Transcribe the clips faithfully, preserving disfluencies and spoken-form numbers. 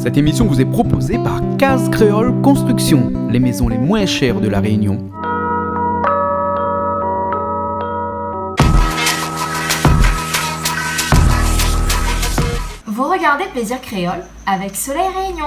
Cette émission vous est proposée par Case Créole Construction, les maisons les moins chères de La Réunion. Vous regardez Plaisir Créole avec Soleil Réunion.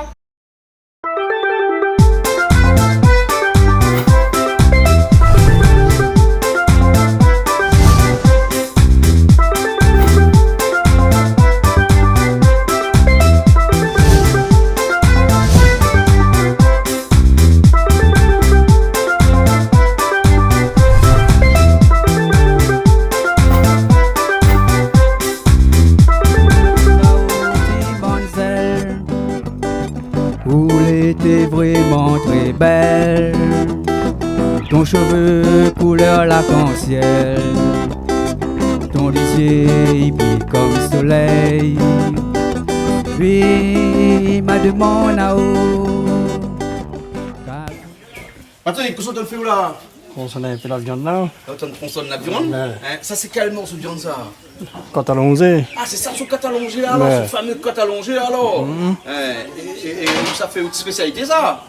Ou lété vréman trè bèl. Ton shové koulèr larkansièl. Ton lé zié i bril konm solèy. Wi, ma demann aou. Patrick, kosa ou antrinn fé la ? Tronson in pé la viann la. Ou antrinn tronson la viann ? Ouais. Hein, sa sé kèl morso viann sa ? Kot alonzé. Ah, sé sa, son kot alonzé la, alor, ouais, son famé kot alonzé la, alor. Mhm. Hein, é, é, é sa fé out spésialité sa ?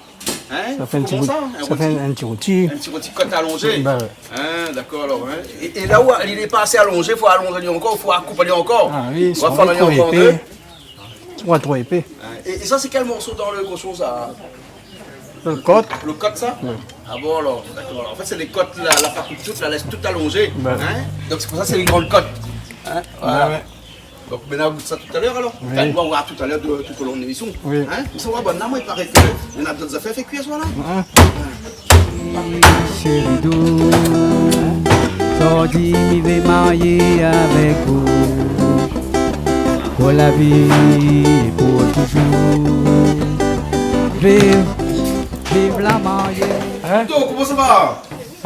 Hein ? Sa fé in ti roti. Koman sa ? In roti ? Sa fé in, in ti roti. In ti roti kot alonzé. Ben ouais. Hein, dakor, alor, hein. É, é la ou li lé pa asé alonzé, fo alonz ali ankor, fo koup ali ankor. Ah wi, fo fé ali ankor an dé. Tro épé. Tro, tro épé. Hein, é, é sa, sé kèl morso dan lo koshon sa ? Lo kot. Lo kot sa ? Ouais. Ah bon, alor, dakor. Alor, an fèt, sé lé kot la, la pa koup tout, la lès tout alonzé. Ben. Hein ? Donk sé pou sa sé in gran kot. Hein ? Voilà. Ouais, ouais. Donk, mintnan, nou gout sa talèr, alor. Oui. Anfin, nou va oir talèr de, tout o lon de lémision. Oui. Hein ? Mé sa va, bon, la, moin, i paré ke néna dot zafèr i fé kui aswar la. Hein ? Shéri dou, zordi mi vé marié avèk ou. Pou la vi é pou touzour. Viv, viv la marié. Hein ? Donk, koman sa va ?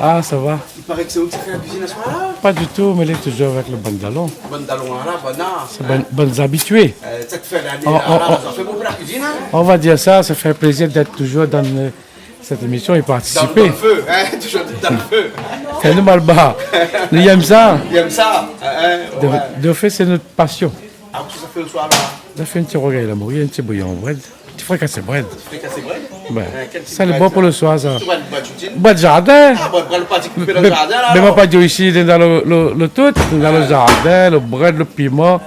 Ah, sa va. I paré ke sé ou ki fé la kuizine aswar la ? Pa ditou, mé lé touzour avèk lo bann dalon. Bann dalon la, bann la, hein ? Sé bann, bann zabitié. Euh, sèt fin d'ané la, la, sa fé bonpé la kuizine, hein ? On va dire ça, ça fait plaisir d'être toujours dans, euh, cette émission et participer. Dan, dan lo fé, hein, touzour dan lo fé. Sé nou, Malbar. Nou yèm sa. Nou yèm sa, hein, ouais. De, de fait, c'est notre passion. Ah, kosa ou fé aswar la ? Ou la fé in ti rougay la mori, in ti bouyon brèd. Ti frikasé brèd. Frikasé brèd ? Ben, euh, kèl tip sa lé bon pou lo swar, sa. Brèd, brèd, brèd zardin. Ah, brèd, brèd, lo pa di koupé dan lo zardin la, ben, alor. Moin pa di isi, dan lo, lo, lo tout, dan lo zardin, lo brèd, lo piman,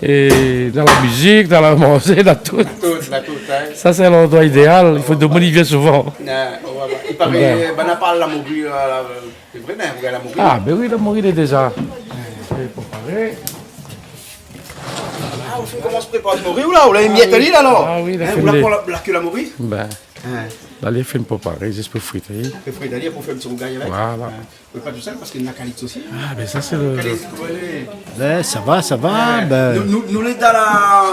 é dan la mizik, dan la manzé, dan tout. Dan tout, dan tout, hein. Sa sé landroi idéal, i fo demoun i vien souvan. Ouais, ouais, ouais. I paré, ben, na pa la mori, euh, la, euh, sé vré, mé ou gingn la mori. Ah, ben oui, la mori lé déza préparé. Ah, ou fine komans prépar lo mori, ou la, ou la mièt ali la, alor. Ah oui, la fine. Hein, ou la, la kui la mori ? Ben, hein, la fine préparé, zis pou frit ali. Pou frit ali, pou fé in ti rougay avèk. Voilà. Hein. Mé pa tousèl, parske néna kalix osi. Ah, ben sa sé lo... Kalix, koman i lé ? Ben, sa va, sa va, hein, ben. Nou, nou, nou lé dan la,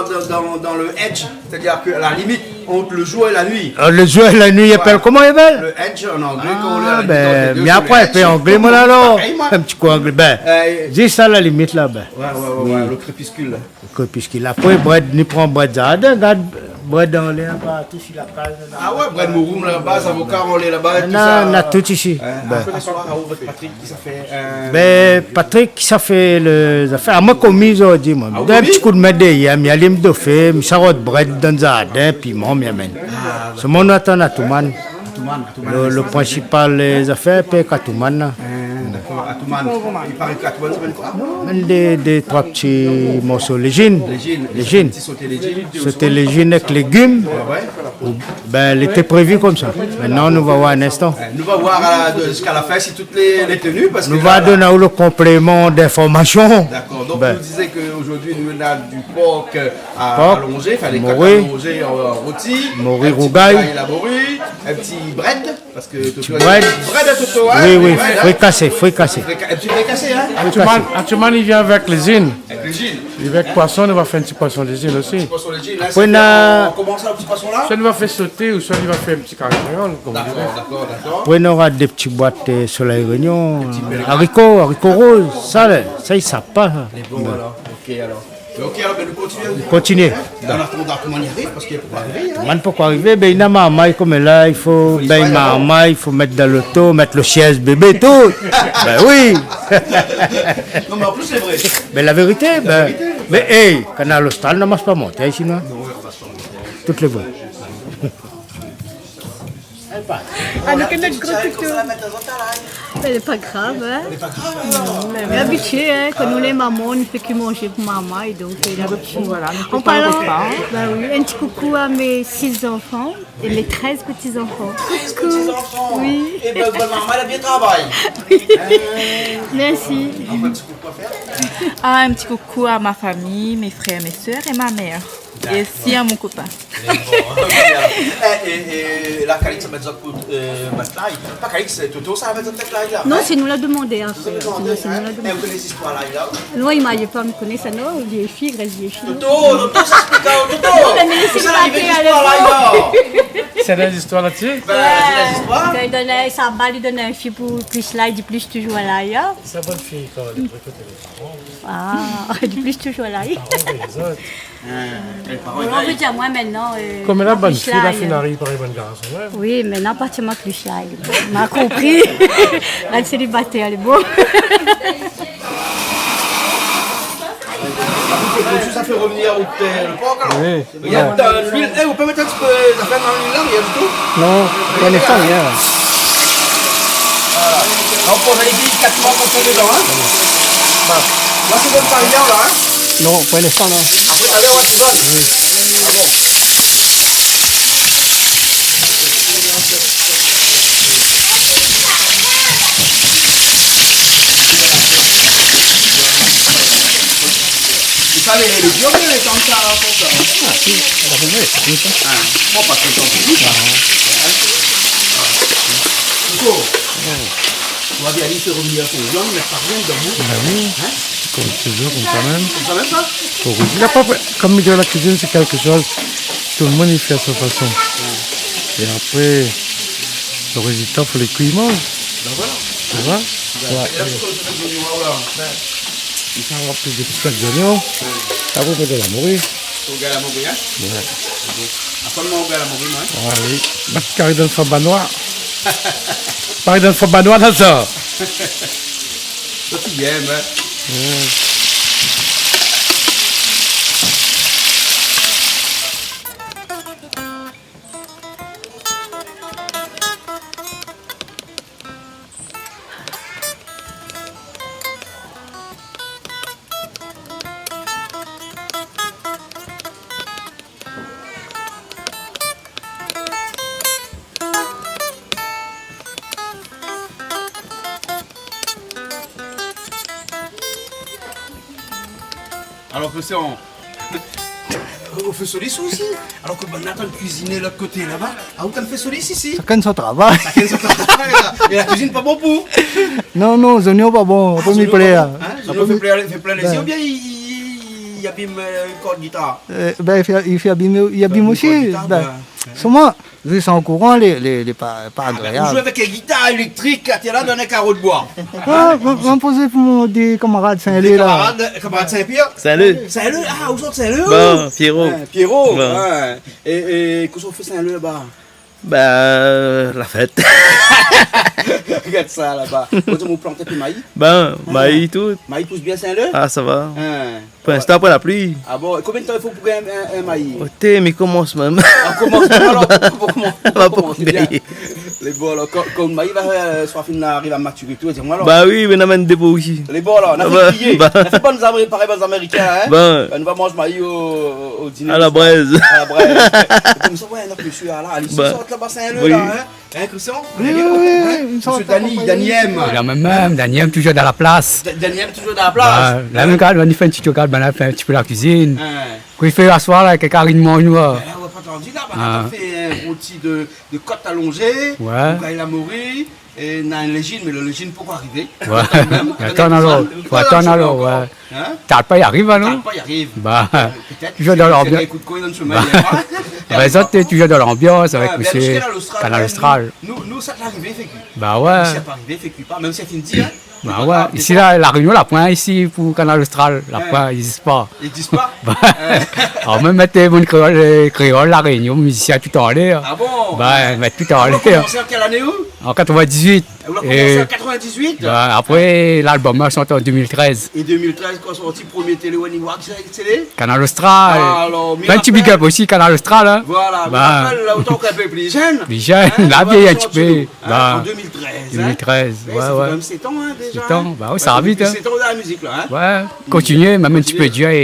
dan, dan, dan lo edge, sétadir ke la limit ant lo zour é la nuit. Euh, lo zour é la nuit, i apèl koman, i apèl ? Lo edge an anglé, kan ou lé an mitan dé dé. Ah, ben, mé apré, in pé anglé, moin la, alor. Parèy, moin. In ti kou anglé, ben. Euh, zis a la limit la, ben. Ouais, ouais, ouais, ouais, lo krépiskil la. Krépiskil. Apré, brèd, ni pran brèd zardin, gard brèd anlèr, partou si la kaz, la. Ah ouais, brèd mouroum laba, zavoka anlèr laba, é tousa. Non, na tout isi. Hein, ben. Apré, aswar, ah, ou avèk Patrick, kisa i fé, euh, ben, Patrick, sa i fé lo zafèr. Ah, moin komi zordi, moin. Ah, ou komi ? Done in ti kou d'min dèrièr, mi alim dofé, mi sa rod brèd dan zardin, piman, mi amèn. Ah, dakor. Solman nou atann Atoumane. Atoumane, Atoumane. Lo, lo prinsipal, euh, zafèr, pé Atoumane la. Euh, dakor, Atoumane. I paré ke Atoumane, sa i fé koi ? Mèm dé, dé, troi ti morso lézine. Lézine. Lézine. Ti soté lézine. Soté lézine avèk légim. Ouais, ouais. Ou, ben, lété prévi konmsa. Mintnan, nou va oir in instan. Euh, nou va oir, euh, de, ziska la fin si tout lé, lé tenu, parske nou va la, la done aou lo konpléman d'informasion. Dakor. Donk, ben, ou dizé ke zordi nou na du por, euh, a, pork, alonzé, anfin, lé kot alonzé, euh, roti, mori, in ti rougay, rougay la mori, in ti brèd, parske ti brèd. Brèd, Toto, hein, oui, oui, brèd, hein. Frikasé, frikasé. Frika-, in ti frikasé, hein. Frikasé. Atoumane, Atoumane, i vien avèk lézine. Avèk lézine. Avèk poison, nou va fé in ti poison lézine osi. Ti poison lézine, la, apré, sé na, euh, koman sa, ti poison la ? Soi nou va fé soté, ou soi nou va fé in ti kari kréol, konm on diré. Dakor, dakor, dakor. Apré, nora dé ti boit, euh, Soleil Réunion, dé ti, euh, zariko, zariko roz. Sa la, sa i sap pa, sa. Lé bon, alor. Ok, alor. Ok, alor, ben, nou kontinié. Kontinié. An atandan, Atoumane i ariv, parske li pé pa arivé, hein. Atoumane pokor arivé, ben, li na marmay konm la, i fo, ben, marmay, i fo mèt dan loto, mèt lo sièz bébé, tout. Ben oui. Non, mé an plis, sé vré. Ben, la vérité, ben, la vérité, mé, hey, Kanal Austral, nou marsh pa mont isi, non ? Non, ouais, nou marsh pa mont. Tout lé bon. Ah, nou koné lo gro kouto. Mé lé pa grav, in. Non, mé, mé abitié, in, kan nou lé momon, nou fé ke manzé pou momon, é donk, euh, labitid. Voilà, nou fé pa lo repa, in. An parlan, ba oui, in ti koukou à mes six enfants et mes treize petits-enfants. Treize petits-enfants. Oui. Eh ben, bonne maman, elle a bien travaillé. Oui. Euh, merci. Encore un petit coucou à faire. Ah, un petit coucou à ma famille, mes frères, mes sœurs et ma mère. Et aussi à mon copain. D'accord. Lé bon. É, é, é la Calix sa mèt zot pou, euh, mèt lay. Pa Calix, sé Toto sa la mèt zot mèt lay la. Non, sé nou la demandé, in. Sé nou la demandé, in. Sé nou la demandé. É ou koné zistoir lay la ? Non, i ma di pa, mi koné sa, non, vié fi, rès vié fi. Toto, Toto, sa ésplik aou, Toto. Non, mé sé pa zistoir lay la. Sé la zistoir la dsi ? Ben, sé la zistoir. Kan i donn, euh, sa bal, i donn in fi pou plis lay, i di plis touzour lay, in. Sa bonn fi, kan lé vré koté lé paran. Ah, i di plis touzour lay. Paran, lé zot. Hein, lé paran, bon, la, i vé dir, moin, mintnan, euh, kom la, bann fi la, plis lay, fine ariv, parèy bann garson, ouais. Oui, mintnan, partir moin plis lay. Ma konpri. La, sélibatèr, lé bon. Ou fé, ou fé rovnir lo, euh, lo por, alor. Oui. Ou mèt dan luil. Eh, ou pé mèt in ti pé zafèr dan luil la, rien ditou ? Non, pou linstan, rien. Voilà. La, ou poz ali délikatman konmsa dedan, in ? Voilà. La, sé bon, sa i ariv la, in ? Non, pou linstan, non. Apré, talèr, ou va fé sa. Ah bon. É sa, lé, lé dir, mé lé tan sa, konmsa. Ah, si, la fine, oui, oui. Ah, bon, pa tro tan pou li, sa. Ah. Ankor. Ouais. Ou va bien fé rovnir son viann, mé pa rien dedan. Ben oui. Hein ? Konm touzour, konmsa mèm. Konmsa mèm, sa ? Fo rouzi. La pa, kom mi di, la kuizine, sé kékshoz, tout lo moun i fé a son fason. Ouais. É apré, lo rézilta, fo lé kui i manz. Ben voilà. Tu vois ? Ben, ouais. É la, fo sa, sa, sa, voilà. Ben, i fo in pé de pistach, zoignon. Ouais. Apré, ou mèt de la mori. Ou gingn la mori, in ? Ouais. Bon. Apré, moin, ou gingn la mori, moin, in ? Ah oui. Bat kari dan flanba noir. Parèy dan flanba noir, la, sa. Sa, sé bien, in ? Ouais. Alor, Christian, ou fé solis osi ? Alor ke banna i kuizine lot koté laba, ah, ou i fé solis isi ? Shakinn son travay. Shakinn son travay, la. É la kuizine pa bon pou ? Non, non, zoignon pa bon, apré mi plèr. Ah, zoignon pa bon, in ? Zoignon fé plèr, fé plèr lé zié, oubien i, i, i abim, euh, kord gitar ? Euh, ben, i fé, i fé abim, i abim osi. I abim kord gitar, ben. Solman, zis an kouran, lé, lé, lé pa, pa agréab. Ah, ben, ou zoué avèk in gitar éléktrik, la, té la, dan in karo d'boi. Ah, moin, moin la pozé pou mon dé kamarad Sin-Lé, la. Dé kamarad, kamarad Sin-Pièr ? Sin-Lé. Sin-Lé, ah, ou sort Sin-Lé, ou ? Bon, Pierrot. Ouais, Pierrot, ouais. É, é kosa ou fé Sin-Lé laba ? Ben, la fèt. Gard sa laba. Ou di, ou plant in pé mayi ? Ben, mayi, tout. Mayi i pous bien Sin-Lé ? Ah, sa va. Hein. Pou linstan, apré la pli. Ah bon, é konbien d'tan i fo pou gingn in, in mayi ? Oté, mé komans mèm. Ah, komans mèm, alor, pou, pou, pou, pou komans bien. Lé bon, alor, kan, kan mayi va, euh, soi fine ariv a matirité, ou di amoin, alor. Bah oui, mé na mèm dé po osi. Lé bon, alor, na fé griyé. Bah. Na fé bann zamé-, parèy bann Zamérikin, in. Bah. Bin, nou va manz mayi o, o, o diné. A la brèz. A la brèz. É konmsa, ouais, nout mésyé, la, alé, isi, sort laba, sé in lé, la, in. Hein, Christian ? Oui, oui, oui, oui. Monsieur Dany, Dany M. La mèm, mèm, Dany M, toujour dan la plas. Da-, Dany M, toujour dan la plas. Bah, la mèm, kan nou fé in ti rogard, bin, la fé in ti pé la kuizine. Hein. Kosa i fé aswar la, kèl kari i manz, nou, hein. Ben, nou la pa atann la, bin, nou la fé in roti de, de kot alonzé, ouais, ou gingn la mori, é na in léjin, mé lo léjin pankor arivé. Ouais. Atann mèm, atann alor, fo atann alor, ouais. Hein ? Talpa i ariv, non ? Talpa i ariv. Bah, pétèt, toujour dan lanbians. Sé in kout d'koin dan lo somèy, hein. Bah, zot lé toujour dan lanbians avèk mésyé Kanal Austral. Nou, nou, sa la arivé, fé kui. Bah ouais. Isi, sa la pa arivé, fé kui pa, mèm si sa fine di, hein. Bah ouais. Isi, la, La Rényon, la poin isi pou Kanal Austral, la poin, i égzis pa. I égzis pa ? Bah, alor, mèm mèt bann kréol, euh, kréol La Rényon, mizisien tout anlèr. Ah bon ? Bah, mèt tout anlèr. Ou la komansé an kèl ané, ou ? An katrovin-dizuit. Ou la komans an quatre-vingt-dix-huit ? Ba, apré, lalbom la sort an deux mille treize. É deux mille treize, kan sorti promié télé ou la ni voir, sé, sé lé Kanal Austral. Alor, mi rapèl. Fé in ti big up osi, Kanal Austral, in. Voilà, mi rapèl, la, otan k'in pé pli jenn. Pli jenn, la, voilà, vièy in ti pé. An deux mille treize, in. Deux mille treize, ouais, ouais, sa fé kan mèm sèt an, in, déza, in. Sèt an, ba oui, sa va vit, in. Sèt an dan la mizik, la, in. Ouais, kontinié, mèm in ti pé dir é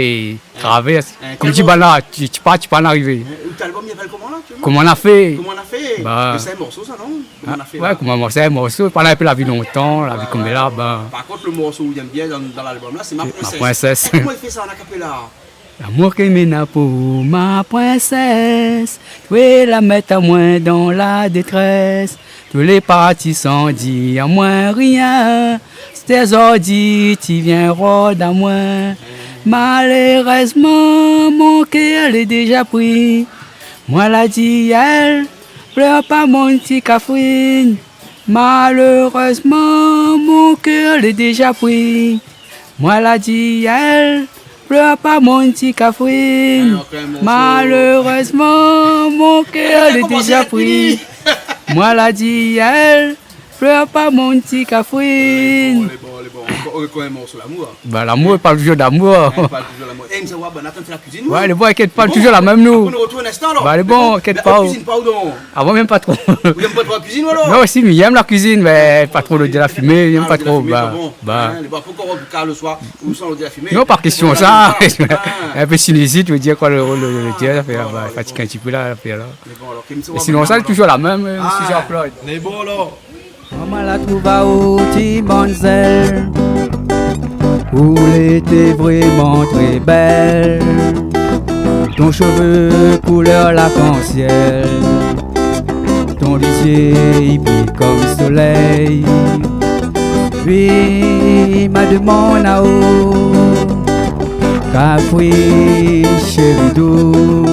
travèrs. Kontinié. Konm di, ba la, ti, ti pa, ti pa arivé. Out albom i apèl koman, la, aktièlman ? Koman ou la fé ? Koman ou la fé ? Ba. Mé sé in morso, sa, non ? Koman ou la fé, ouais, la ? Koman ou la fé, sé in morso, pa la vi lontan, la vi konm la, ba. Par kont, le morso ou yèm bien dan, dan lalbom la, sé Ma Princesse. Ma Princesse. Koman i fé sa an a cappella ? Lamour ke mi néna pou ou, ma princesse, ou la mèt amoin dan la détrès. Tout lé parti san dir amoin rien. Sé zordi ti vien rod amoin. Malérèzman, mon kèr lé déza pri. Moin la di aèl, plèr pa mon ti kafrine. Malérèzman, mon kèr lé déza pri. Moin la di aèl, plèr pa mon ti kafrine. Ah, ankor in morso. Malérèzman, mon kèr lé déza pri. Moin la di aèl, plèr pa mon ti kafrine. Lé bon, lé bon, lé bon. Ankor, ankor in morso, lamour, in. Ba, lamour, i parl toujour d'amour. Ouais, i parl toujour d'amour. É, mi sa oir, ba, Nathan fé la kuizine, ouais, lé bon, inkièt pa, toujour la mèm, nou. Ba, lé bon, inkièt pa. Lé bon, inkièt pa. Mé ou kuizine pa, ou, don ? Ah, moin, mi yèm pa tro. Ou yèm pa tro la kuizine, alor ? Non, si, mi yèm la kuizine, mé pa tro lodèr la fimé, mi yèm pa tro, ba. Ah, lodèr la fimé, pa bon. Ba. In, lé bon, pou kor ou kal le soir, ou san lodèr la fimé. Non, pa késtion sa. Ah. In pé sinizit, vé dir koi, le, le, le, lodèr, sa fé, ah, ba, ouais, fatig in ti pé la, sa fé la. Mé bon, alor, Kim, sa va, sinon, sa lé toujour la mèm, euh, mésyé Jean-Claude. Mé bon, alor. Koman la trouv aou, ti manzèl ? Ou lété vréman tré bèl. Ton shové koulèr larkansièl. Ton lizié i briy konm solèy. Wi, ma demann aou, kafrine shéri dou,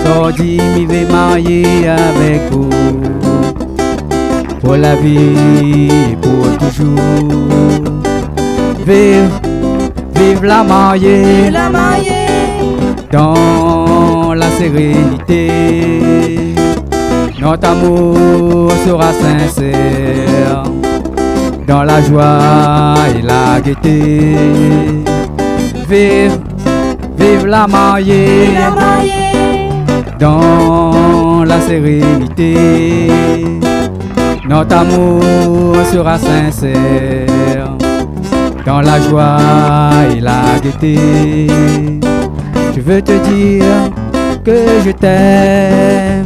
zordi mi vé marié avèk ou. Pou la vi é pou toujour. Viv, viv la marié. Viv la marié. Dan la sérénité. Nout amour sera sinsèr. Dan la joi é la gété. Viv, viv la marié. Viv la marié. Dan la sérénité. Nout amour sera sinsèr, dan la joi é la gété. Je veux te dire que je t'aime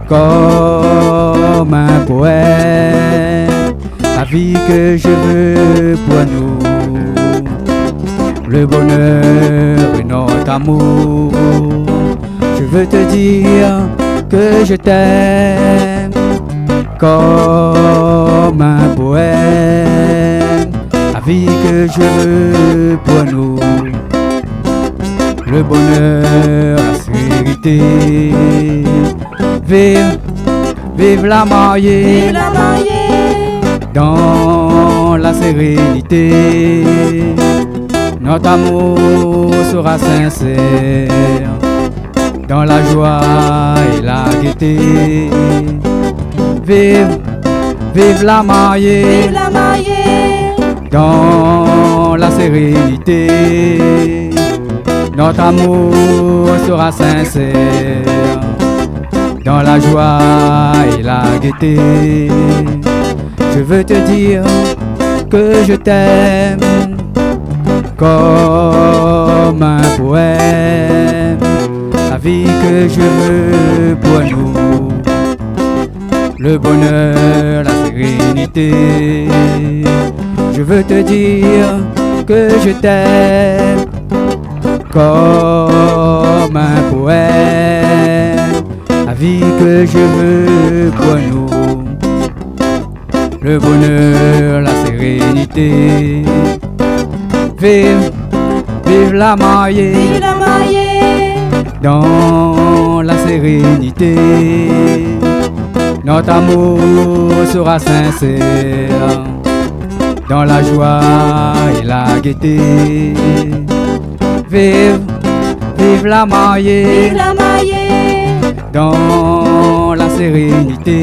comme un poème. La vie que je veux pour nous, le bonheur et notre amour. Je veux te dire que je t'aime comme un poème. La vie que je veux pour nous, le bonheur, la sérénité. Viv, viv la marié. Viv la marié. Dan la sérénité. Nout amour sera sinsèr, dan la joi é la gété. Viv, viv la marié. Viv la marié. Dan la sérénité. Nout amour sera sinsèr, dan la joi é la gété. Je veux te dire que je t'aime comme un poème. La vie que je veux pour nous, le bonheur, la sérénité. Je veux te dire que je t'aime comme un poème. La vie que je veux pour nous, le bonheur, la sérénité. Viv, viv la marié. Viv la marié. Dan la sérénité. Nout amour sera sinsèr, dan la joi é la gété. Viv, viv la marié. Viv la marié. Dan la sérénité.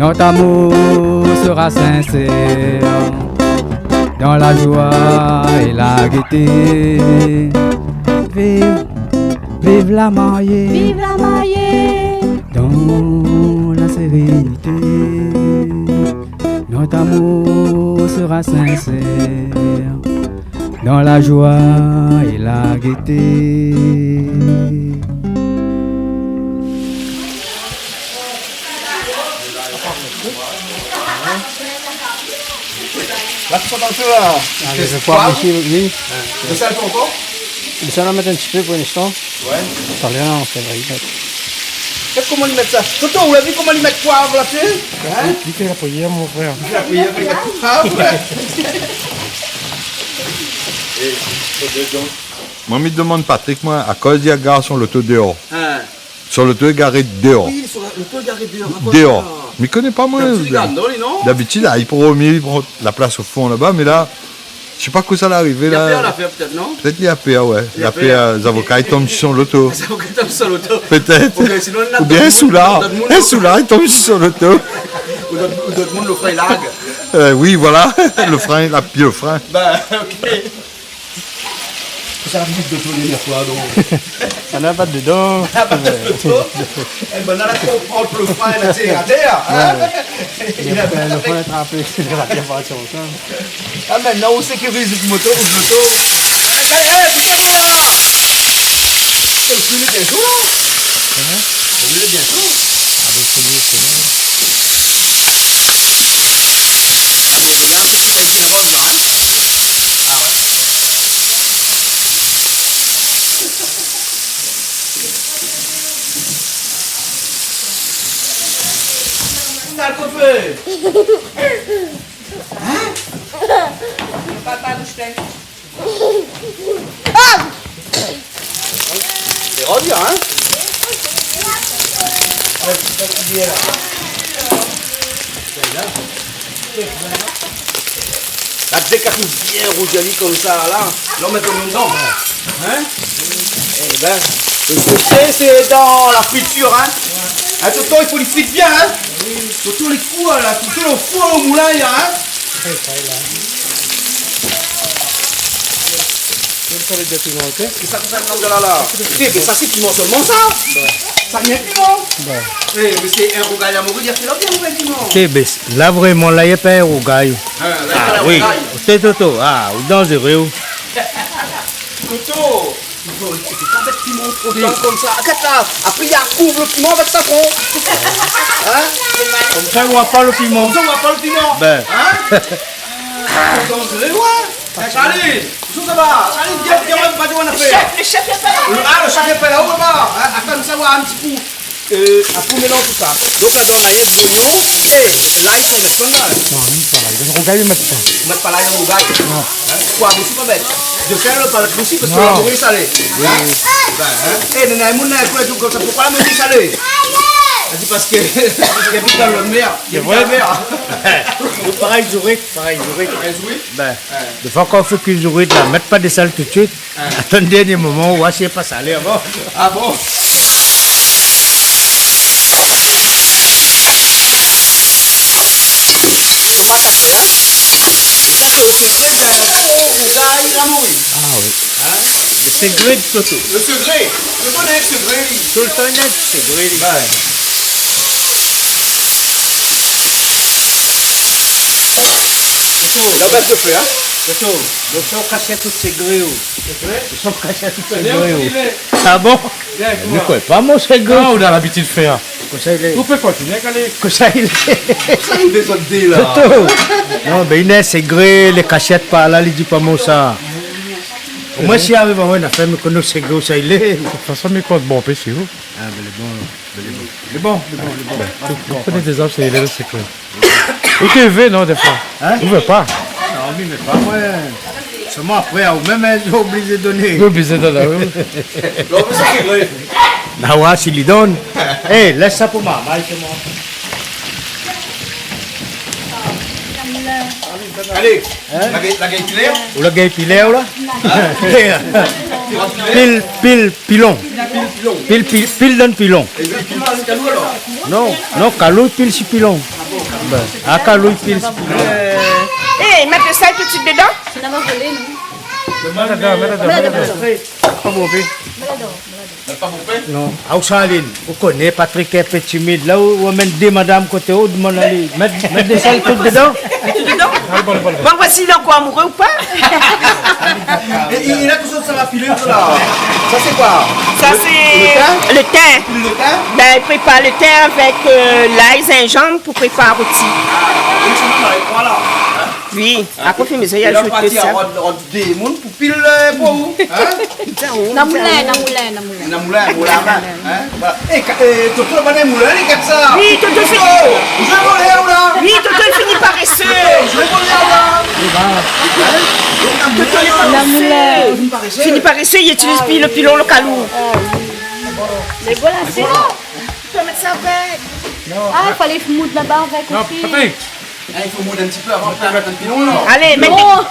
Notre amour sera sincère, dans la joie et la gaieté. Vive, vive la mariée. Vive la mariée. Dans la sérénité, notre amour sera sincère, dans la joie et la gaieté. La, sé pa dan fé, la. Ah, mé sé poiv isi, oui. Dosèl ankor ? Dosèl, nou va mèt in ti pé pou linstan. Ouais. Talèr, nou va mèt. Gard koman li mèt sa. Toto, ou la vi koman li mèt poiv la, tu sais ? Hein ? Li fé la priyèr, mon frèr. Li fé la priyèr, li mèt poiv. Moin, mi demann Patrick, moin, akoz li la gar son loto déor. Hein. Son loto lé garé déor. Oui, son loto lé garé déor. Déor. Mi koné pa, moin. D'abitid, li lé dan, li, non ? D'abitid, la, li pran, li pran la plas o fon laba, mé la, mi koné pa kosa la arivé, la. Li la pèr, la pèr, pétèt, non ? Pétèt li la pèr, ouais. Li la pèr, zavoka i tonm si son loto. Zavoka i tonm si son loto. Pétèt. Oubien in soulard. Oubien in soulard i tonm si son loto. Ou dot, ou dot moun, lo frin i larg. Euh, oui, voilà. Lo frin, la, pi lo frin. Bah, ok. Sa la vit de tout lé fwa, donk. Sa na pa dedan. Na pa dedan. Eh ben, la, la, ou pran lo frin, la, sé atèr, hein ? Ouais. Li la pran lo frin, la trapé, li la parti ansanm. Ah, mintnan, ou sékiriz out moto, out loto. Alé, alé, alé, bouz pa, bouz pa. Ou fini bientôt, hein ? Hein ? Ou fini bientôt. Ah, ben, fini, fini. Ah, mé la, sé la, hein ? Ah ouais. Sa koupé. Hein ? Papa, bouge pas. Lé revien, hein ? La, dé k'i toush bien rouz ali konmsa, la, la, ou mèt dedan. Hein ? Eh ben, sé, sé dan la fritir, hein ? Hein, Toto, i fo li frit bien, hein ? Toto, li four, la, Toto, lo four, lo moulin, la, hein ? Sa lé bien pimanté. Sé sa, sa, sa, la, la. Sé, mé sa, sé piman solman, sa. Ouais. Sa, i mèt piman. Ouais. Eh, mé sé in rougay la mori, i fé la bien, rougay piman. Té, bé, la, vréman, la, i fé in rougay. Ah, la, i fé in rougay. Ah oui. Té, Toto, ah, ou danzéré, ou. Toto, i fo, i fo pa mèt piman tro tan konmsa. Gard la, apré, i kouv lo piman avèk sitron. Hein ? Konmsa, ou voi pa lo piman. Konmsa, ou voi pa lo piman. Ben. Hein ? Ah, danzéré, ouais. Eh, Charlie, koman sa va ? Charlie, vien, vien, vien, vien, vien. Lo chèf, lo chèf lé pa la. Lo, ah, lo chèf lé pa la, ou va. Hein, atann, sa va in ti kou. Euh, apré, ou mélanz tout sa. Donk, la, dan la, i mèt zoignon, é lay, ou mèt pa lay. Non, i mèt pa lay. Donk, rougay, i mèt pa. I mèt pa lay dan rougay. Non. Hein ? Poiv osi, pa mèt. Dosèl, pa mèt osi, parske la mori lé salé. Oui, oui. Hein ? Ben, hein. Eh, néna in moun la, i di konmsa, poukoi la mori lé salé ? La di parske, parske li abit dan la mèr. Li abit dan la mèr. Sé vré. Parèy zourit, parèy zourit. Parèy zourit ? Ben, défoi, kan ou fé kui zourit la, mèt pa de sèl tout suit. Ah. Atann dernié moman, ou oi si lé pa salé avan. Ah bon ? Fo pa kasé, hein. Sa, sé lo sekré d'in bon rougay la mori. Ah oui. Hein ? Lo sekré de Toto. Lo sekré. Toto néna in sekré, li. Toultan néna in sekré, li. Ben. Toto. La bèt de fé, hein ? Toto. Toto, kashèt tout sekré, ou. Sekré ? Toto, kashèt tout sekré, ou. Bien, bien. Ah bon ? Bien, koman ? Ou koné pa mon sekré. Ah, ou na labitid fé, hein. Kosa i lé ? Ou pé kontinié, alé. Kosa i lé ? Kosa i lé, zot dé la ? Toto. Non, ben, néna in sekré, lé kashèt par la, li di pa mon sa. Omoin, si ariv amoin, na fé, mi koné sekré, kosa i lé. De tout fason, mi kont bon pé si ou. Ah, ben, lé bon, lé bon. Lé bon, lé bon, lé bon. Ben, ou koné déza, sé lé lo sekré. Ou té vé, non, défoi ? Hein ? Ou vé pa ? Non, mi vé pa, moin. Solman apré, ou mèm, hein, ou oblizé doné. Ou oblizé doné, oui. Non, mé sa, sé vré. Na oir si li donn. Eh, lès sa pou momon, sé bon. Alé, hein ? La gay, la gay pilé ? Ou la gay pilé, ou la ? Hein ? Pil, pil, pilon. Pil, pil, pil dan pilon. É pil, pil, pil, kalou, alor ? Non, non, kalou, pil si pilon. Ah bon ? Bin, a kalou i pil. Euh, eh, mèt lo sèl tout suit dedan. Mèt ladan, mèt ladan, mèt ladan. Pa bonpé. Non. Ah, ou Charline, ou koné Patrick lé in pé timid. La ou, ou amenn dé madam koté ou, ou demann ali. Mèt, mèt lo sèl tout dedan. Tout dedan. Bon, bon, bon. Bon, voici, il est encore amoureux ou pas ? Et il, il a tout ça, ça va filer, là. Ça, c'est quoi ? Ça, c'est le thym. Le thym. Le thym ? Ben, il prépare le thym avec, euh, l'ail, gingembre pour préparer rôti. Ah, oui, c'est bon, là, voilà. Oui, après, fine, mi azout tout sa. Dé moun pou pil, euh, pou ou, hein ? Na moulin, na moulin, na moulin. Na moulin, moulin, hein ? Voilà. Eh, ka-, eh, Toto, bann moulin, lé konmsa. Oui, Toto, Toto, fini. Ou zoué volèr, ou la ? Oui, Toto, li fini parésé. Toto, ou zoué volèr, ou la ? Hein ? Toto, li fini parésé. Fini parésé, li itiliz pi lo pilon, lo kalou. Ah oui. Mé voilà, sé bon. Tu peux mettre ça avec. Ah, il fallait moudre là-bas avec aussi. Non, Patrick. Hein, il faut mouler un petit peu avant de faire le pilon, non ? Allez, mets des... Non.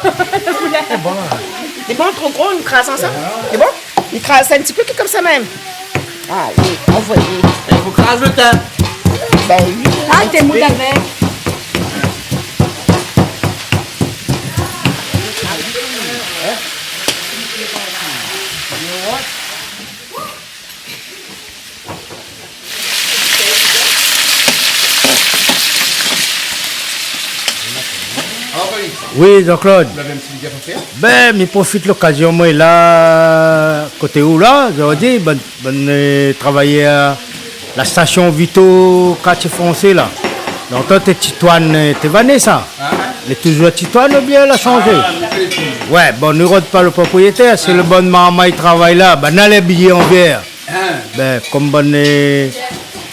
C'est bon, trop gros, on écrase ensemble. C'est bon ? On écrase un petit peu, comme ça même. Allez, envoyez. Il faut craser le thym. Ben oui. Ah, t'es mouillé avec. Oui, Jean-Claude. Bin, mi profit lokazion, moin, la, koté ou la, zordi, bann, bann, euh, travayèr la station Vito, kartié fransé la. Lontan té Titoine, euh, té vané sa. Lé touzour Titoine oubien la shanzé ? Ah, mi koné pi. Ouais, bon, nou rod pa lo propriétèr, sé lo bann marmay i travay la, banna lé abiyé an vèr. Bin, kom bann, euh,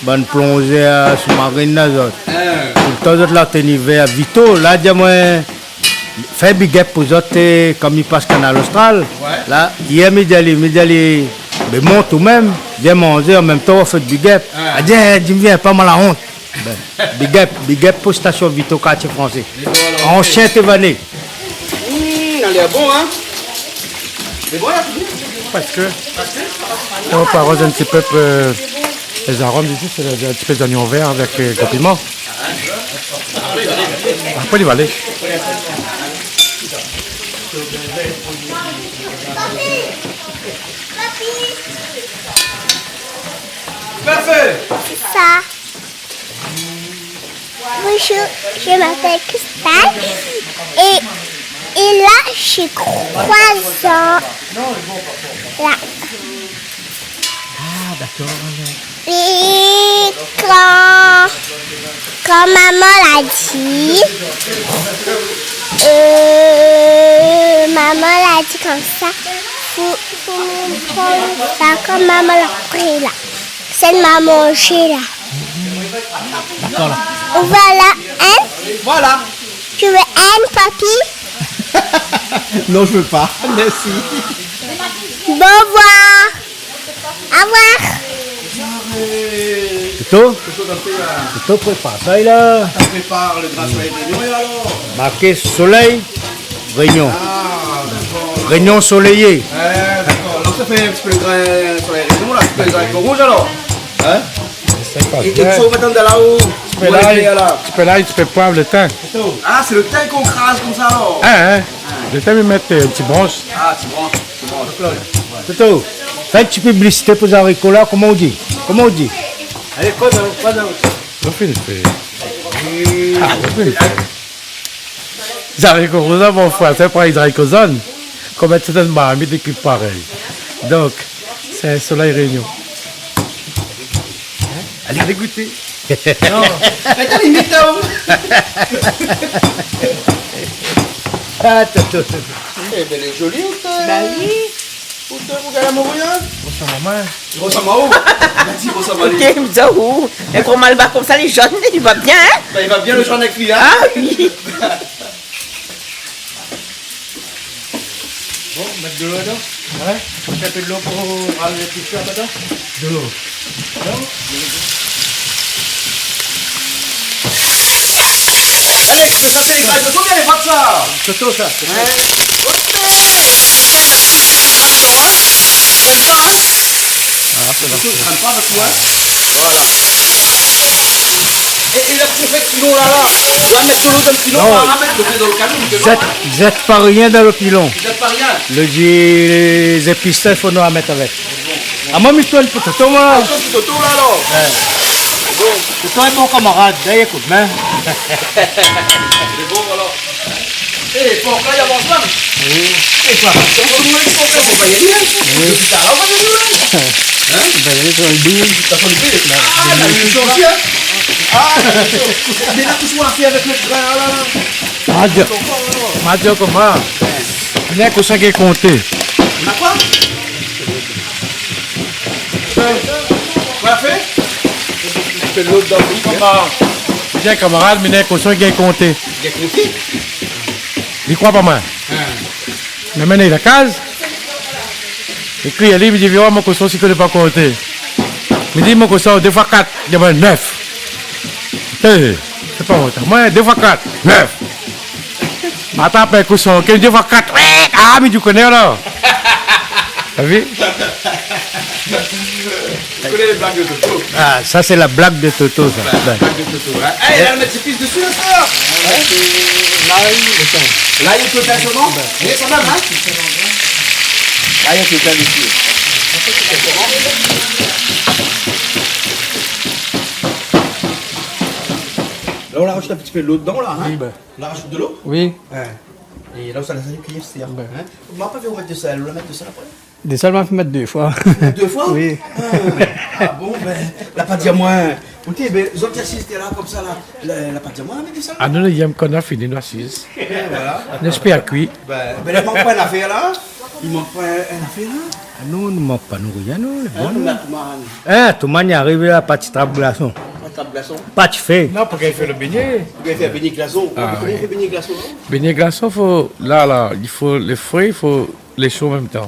bann plonzèr sou-marin la, zot. Toultan zot la teni vèr Vito. La, di amoin, fé big up pou zot, euh, kom i pas Kanal Austral. Ouais. La, yèr mi di ali, mi di ali, bin, mont ou mèm, vien manzé, an mèm tan ou fé big up. Ah. Li di, eh, di, vien pa, moin la ont. Bin, big up, big up pou station Vito, kartié fransé. Lé bon, alor, ok. Ansien té vané. Mmh, lé bon, hein ? Lé bon, la, fini ? Parce que, parce que on peut arroser un petit peu, euh, les arômes ici, c'est un petit peu d'oignon vert avec, euh, gros piment. Après, il va aller. Parfait. C'est ça. Bonjour, je m'appelle Christelle et, et là, je crois en là. Ah, d'accord. Et quand, quand maman l'a dit, euh, maman l'a dit comme ça, faut, faut prendre ça comme maman l'a pris là. Sèl ma manzé la. D'accord, là. Voilà, hein ? Voilà. Tu veux un, papy ? Non, je veux pas. Merci. Au revoir. Au revoir. Toto ? Toto, prépar sa, la. Prépar lo grin solèy Rényon, alor. Marké solèy Rényon. Ah, d'accord. Rényon soleillé. Eh, d'accord. Alor, sa fé in ti pé lo grin solèy Rényon, la, in ti pé lo zariko rouz, alor. Hein ? Sa i pas bien. É, é sa ou mèt andan la, ou, ti pé lay, ti pé poiv, lo tin. Ah, sé lo tin k'ou kraz konmsa, alor. Hein, hein. Lo tin, mi mèt, euh, in ti bransh. Ah, ti bransh, ti bransh. Toto, fé in ti piblisité pou zariko la, koman ou di ? Koman ou di ? Alé, koz, koz. Lo fine fé. Ah, lo fine fé. Zariko rouz, mon frèr, sé pa zariko zone. Konbien de marmit i kui parèy. Donk, sé in solèy Rényon. Alé, alé gouté. Non. Atann, imit, la, ou. Ah, Toto, Toto. Eh ben, lé zoli, ou, sa. Bah oui. Ou té, ou gard mon voyaz ? Ou sa, maman. Ou sa, maman. Ou la di, ou sa, maman. Ékout, mi di aou, in gro malbar konmsa, lé zone, li va bien, hein ? Ben, li va bien, lo zone avèk li, hein ? Ah oui. Bon, mèt dolo ladan. Ouais. Mèt in pé dolo pou ral lo ti fé ladan. Dolo. Alé, sa, sa, sa, sa, sa, sa, sa, sa. Toto, sa. Ouais. Toto, sa, sa, sa. Voilà. É, é la pou fé pilon la, la. La mèt dolo dan pilon, non, la ramèt lo pié dan lo kanon, zèt, zèt pa rien dan lo pilon. Zèt pa rien. Lo di, lé zépis la, fo nou ramèt avèk. A, moin, mi tourn pou Toto, moin. A, ou tourn pou Toto, la, alor ? Ouais. Bon. Toto lé bon kamarad, la, li ékout, mé. Lé bon, alor. É, pou la, i avans pa. Oui. É, sa va, sa va, sa va, sa va, sa va, sa va. Oui. Sa va, sa va, sa va. Hein ? Ben, sa va, sa va. Sa va, sa va. Ah, la mèm shoz, hein ? Ah, la mèm shoz. Mé la, kosa ou la fé avèk lo grin, la, la ? Ma di, ma di koman ? Néna kosa ki konté. Na koi ? Koi la fé ? Fé lot dan lo... Bien, kamarad, mé néna kosa ki konté. Li kroi pa moin. Hein. Mé mintnan, li la kaz. Li kri ali, li di, "Vien oir mon koson, si koné pa konté." Mi di, "Mon koson, dé foi kat." Li di, "Bin, nèf." É, sé pa ont. Moin, dé foi kat, nèf. Ma trap in koson, ké dé foi kat. Oué, ah, mé ou koné, alor. Ou la vi ? Ou koné lé blag de Toto ? Ah, sa, sé la blag de Toto, sa. Oué, blag de Toto, hein. Eh, la, mèt zépis dési, la, sa. Hein ? Lay, lo tin. Lay, ou pé fé solman ? Oué. Mé kan mèm, hein ? Lay, ou pé fé dési. La, ou la razout in ti pé dolo dedan, la, hein ? Oui, bin. Ou la razout dolo ? Oui. Hein. É la, ou sa lès ali kui, sé, hein ? Bin. Ou la pa vi ou mèt do sèl, ou la mèt do sèl apré ? Dé sèl, ma fine mèt dé foi. Dé foi ? Oui. Ah, ah bon, bin, la pa di amoin. Oté, bin, zot i asiz té la, konmsa, la, la, la pa di amoin, la mèt dé sèl. Ah non, non, i yèm kan nou la fini, nou asiz. É voilà. Nou éspèr kui. Bin, bin, i mank pa in afèr, la. I mank pa in, in afèr, la. Ah non, nou mank pa nou rien, non, lé bon, non. Hein, Touman ? Hein, Touman i ariv la, pa ti trap glason. Pa ti trap glason. Pa ti fé. Non, pou k'i fé lo bégné. Pou k'i fé bégné glason. Ah, oui. Koman i fé bégné glason, la ? Bégné glason, fo, la, la, i fo lé fré, i fo lé sho an mèm tan.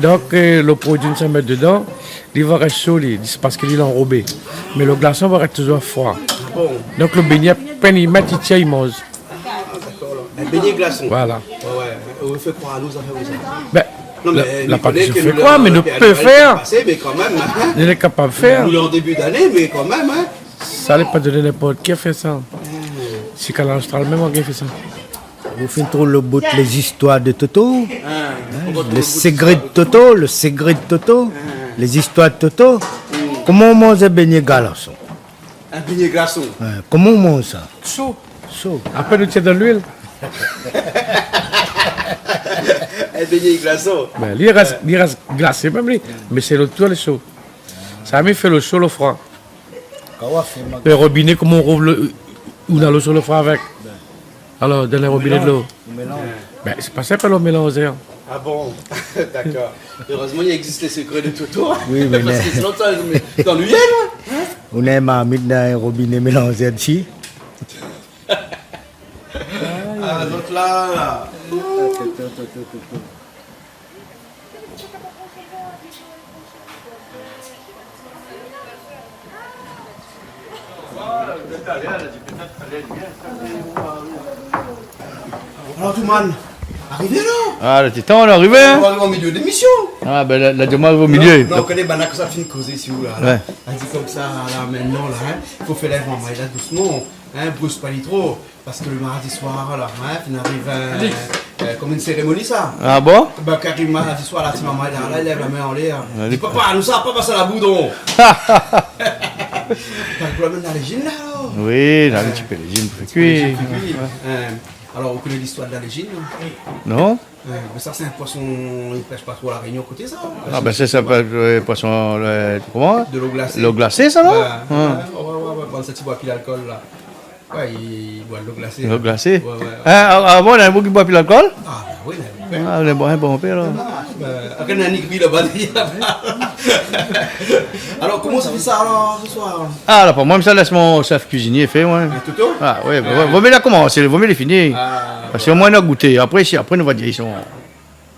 Donk, euh, lo produi nou sa mèt dedan, li va rès sho, li, li, sé parské li lé anrobé. Mé lo glason va rès touzour froi. Ah bon ? Donk, lo bégné, pèn i mèt, i tir, i manz. Ah, dakor, alor. In bégné glason. Voilà. Oué, oué. Ou fé kroi anou, sa fé ousa ? Bin, non, mé la, nou la pa koné ke nou fé kroi, mé nou pé fé. Pasé, mé kan mèm, hein. Nou lé kapab fé. Nou lé an débi d'ané, mé kan mèm, hein. Sa lé pa doné ninport ki fé sa. Hmm. Si Kanal Austral mèm, ou gingn fé sa. Ou fine trouv lo bout lé zistoir de Toto. Ah, hein, ou va trouv lo bout lé zistoir de Toto. Lo sékré de Toto, lo sékré de Toto. Ah. Lé zistoir de Toto. Hmm. Koman ou manz bégné glason ? In bégné glason. Ouais, koman ou manz sa ? Sho. Sho. Apré, nou tir dan luil. In bégné glason. Bin, li rès, li rès glasé mèm, li. Mé sé lo tour, lé sho. Sa, mi fé lo sho, lo froi. Kan ou fé, ma... Lo robiné, koman ou rouv lo, ou na lo sho, lo froi avèk ? Bin. Alor, dann in robiné dolo. Ou mélanz. Bin, sé pa sinp, alor, mélanzé, hein. Ah bon ? Dakor. Erèzman, i égzis lé sékré de Toto. Oui, mé parské sinon, sa, mé, dan luil, hein ? Ou na in marmit dan in robiné mélanzé dési. Ah, zot la, la. Alor, Touman, arivé la ? Ah, la, té tan, nou la arivé, hein ? Nou ariv o milié de lémision. Ah, bin, la, la, Touman o milié. Non, donk, ou koné, banna, kan sa fine kozé si ou la, la. Ouais. La di konmsa, la, mintnan, la, hein, fo fé lèv marmay la dousman, hein, brus pa li tro. Parské lo mardi soir, alor, hein, fine ariv, euh, euh, konm in sérémoni, sa. Ah bon ? Bin, kan i ariv mardi soir, la, ti momon la, la, i lèv la min anlèr. Di, papa, nou sa pa pasé la boudon. Donk, ou la amenn la lézine, la, alor ? Oui, la, in ti pé lézine pou fé kui. In ti pé lézine pou fé kui. Euh, alor, ou koné listoir de la lézine, non ? Non. Euh, mé sa, sé in poison, i pèsh pa tro La Rényon koté, sa. Ah, bin, sé sa, euh, poison, euh, koman ? De lo glasé. Lo glasé, sa, non ? Bin, ouais, ouais, ouais, ouais, bann sa ti boir pi lalkol, la. Ouais, i boir dolo glasé. Dolo glasé. Ouais, ouais, ouais. Hein, a-, avan, néna bonpé i boir pi lalkol ? Ah, bin oui, néna bonpé. Ah, néna bonpé, alor. Ah, bin, apré, néna nik bi laba. Alor, koman sa fé sa, alor, se soir ? Ah, la, pou moin, sa, lès mon shèf kuizinié fé, moin. Ah, Toto ? Ah, oui, bin, ouais, vo mié la komansé, vo mié lé fini. Ah, ouais. Parské omoin, nou la gouté. Apré, si, apré, nou va dir, i son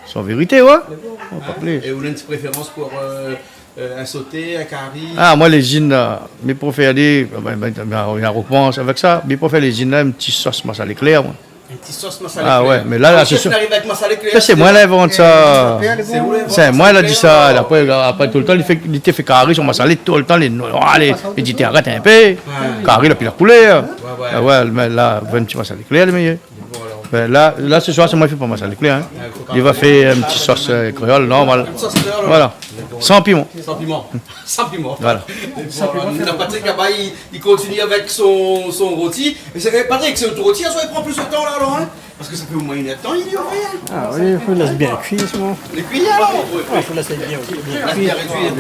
San vérité, ouais. Mé bon. Oh, pa pli. É ou néna in ti préférans pou, euh, euh, in soté, in kari ? Ah, moin, lézine, la, mi préfèr ali, bin, bin, bin, na rokomansé avèk sa. Mi préfèr lézine, la, in ti sos masalé klèr, moin. In ti sos masalé klèr. Ah ouais, mé la, la, sé sir. Lo shèf i ariv avèk masalé klèr. Sa sé moin la invant sa. Sé ou la invant masalé klèr ? Sé moin la di sa. Apré, apré, toultan li fé, li té fé kari son masalé, toultan lé noir, lé, li di arèt in pé. Ouais. Kari la pi la koulèr. Ouais, ouais. Ah ouais, mé la, in ti masalé klèr lé méyèr. Voilà. Bin la, la, sé soir, sé moin i fé pa masalé klèr, in. Ouais, fo pa. Li va fé in ti sos, euh, kréol, normal. In sos kréol, ouais. Voilà. San piman. San piman. San piman. Voilà. Bon, alor, nou na Patrick laba, li, li kontinié avèk son, son roti. É sé, é Patrick, sé out roti, sa i pran plis de tan la, alor, in ? Parske sa fé omoin inn èr d'tan li lé ouvèr, in ? Ah oui, fo lès bien kui, sinon. Lé kui, alor ? Ah, fo lès bien, bien kui. Lès bien rédui, in ?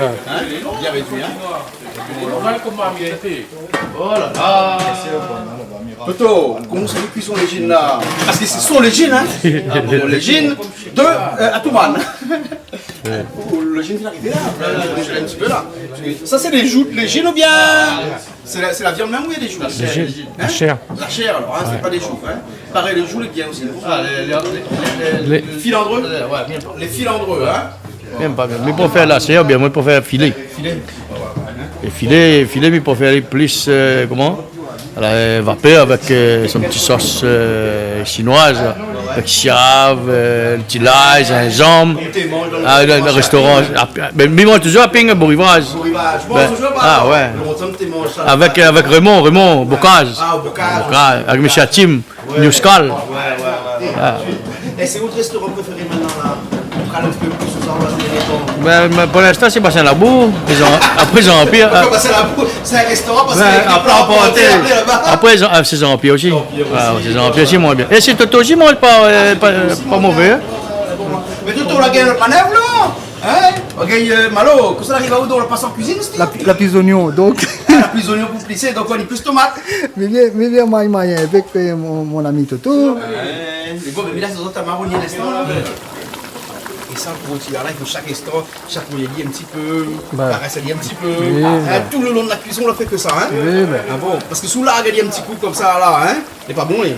Bien rédui, in ? Normal, koman, bien fait. Oh la la. Toto, koman sa i kui son légine la ? Parske sé son légine, in ? Ah bon, légine de, euh, Atoumane. Ou légine ki ariv la, in ti pé la. Sa sé dé jou de légine oubien sé la, sé la viann mèm ou néna dé jou ? Légine. In ? La shèr. La shèr, alor, in, sé pa dé jou, in. Parèy, lo jou lé bien osi. Ah, lé, lé filandré. Ouais, bien. Lé filandré, in. Mèm pa, mé pou fé la shèr, oubien moin pou fé filé. Filé. É filé, filé, mi pou fé plis, euh, koman ? A la, euh, vapèr avèk, euh, son ti sos, euh, shinoiz, avèk siav, euh, ti lay, zinzanm. Ah, le, le restaurant, ah, bin, mi manz touzour a Ping, Bourivaz. Bourivaz. Bin, ah ouais. Avèk, avèk Raymond, Raymond Bocaz. Ah, Bocaz. Bocaz, avèk mésyé Atim. Ouais. Newscal. Ouais, ouais, ouais. Ah. É sé out restoran préféré mintnan la ? Ou parl in ti pé plis, sa, ou va fé lé tan. Bin, mé pou linstan, sé Bassin Labou. Apré, zot i anpir. Apré, Bassin Labou, sé in restoran parske lé pla anporté laba. Apré, zot i an-, ah, sé zot i anpir osi. Zot i anpir osi. Ah, sé zot i anpir osi, moin bien. É sé Toto osi, moin pa, euh, pa, pa mové, in. Mé Toto, la gingn manèv la. In ? OK, euh, Malo, kosa i ariv aou, donk, ou la pas an kuizine osi ? La pi-, la plis zoignon, donk. Ah, la plis zoignon pou plisé, donk ou la plis tomat. Mi vien, mi vien manz, manz avèk, euh, mon, mon ami Toto. Ouais, mé bon, mé la, sé zot i marone linstan la. É sa, pou ti, la, i fo shak instan, shak moman li in ti pé, karès ali in ti pé. Oui, ouais. Tout le long de la cuisson, ou la fé ke sa, in ? Oui, bin. Ah bon ? Parske si ou larg ali in ti kou konmsa la, in, lé pa bon, in ?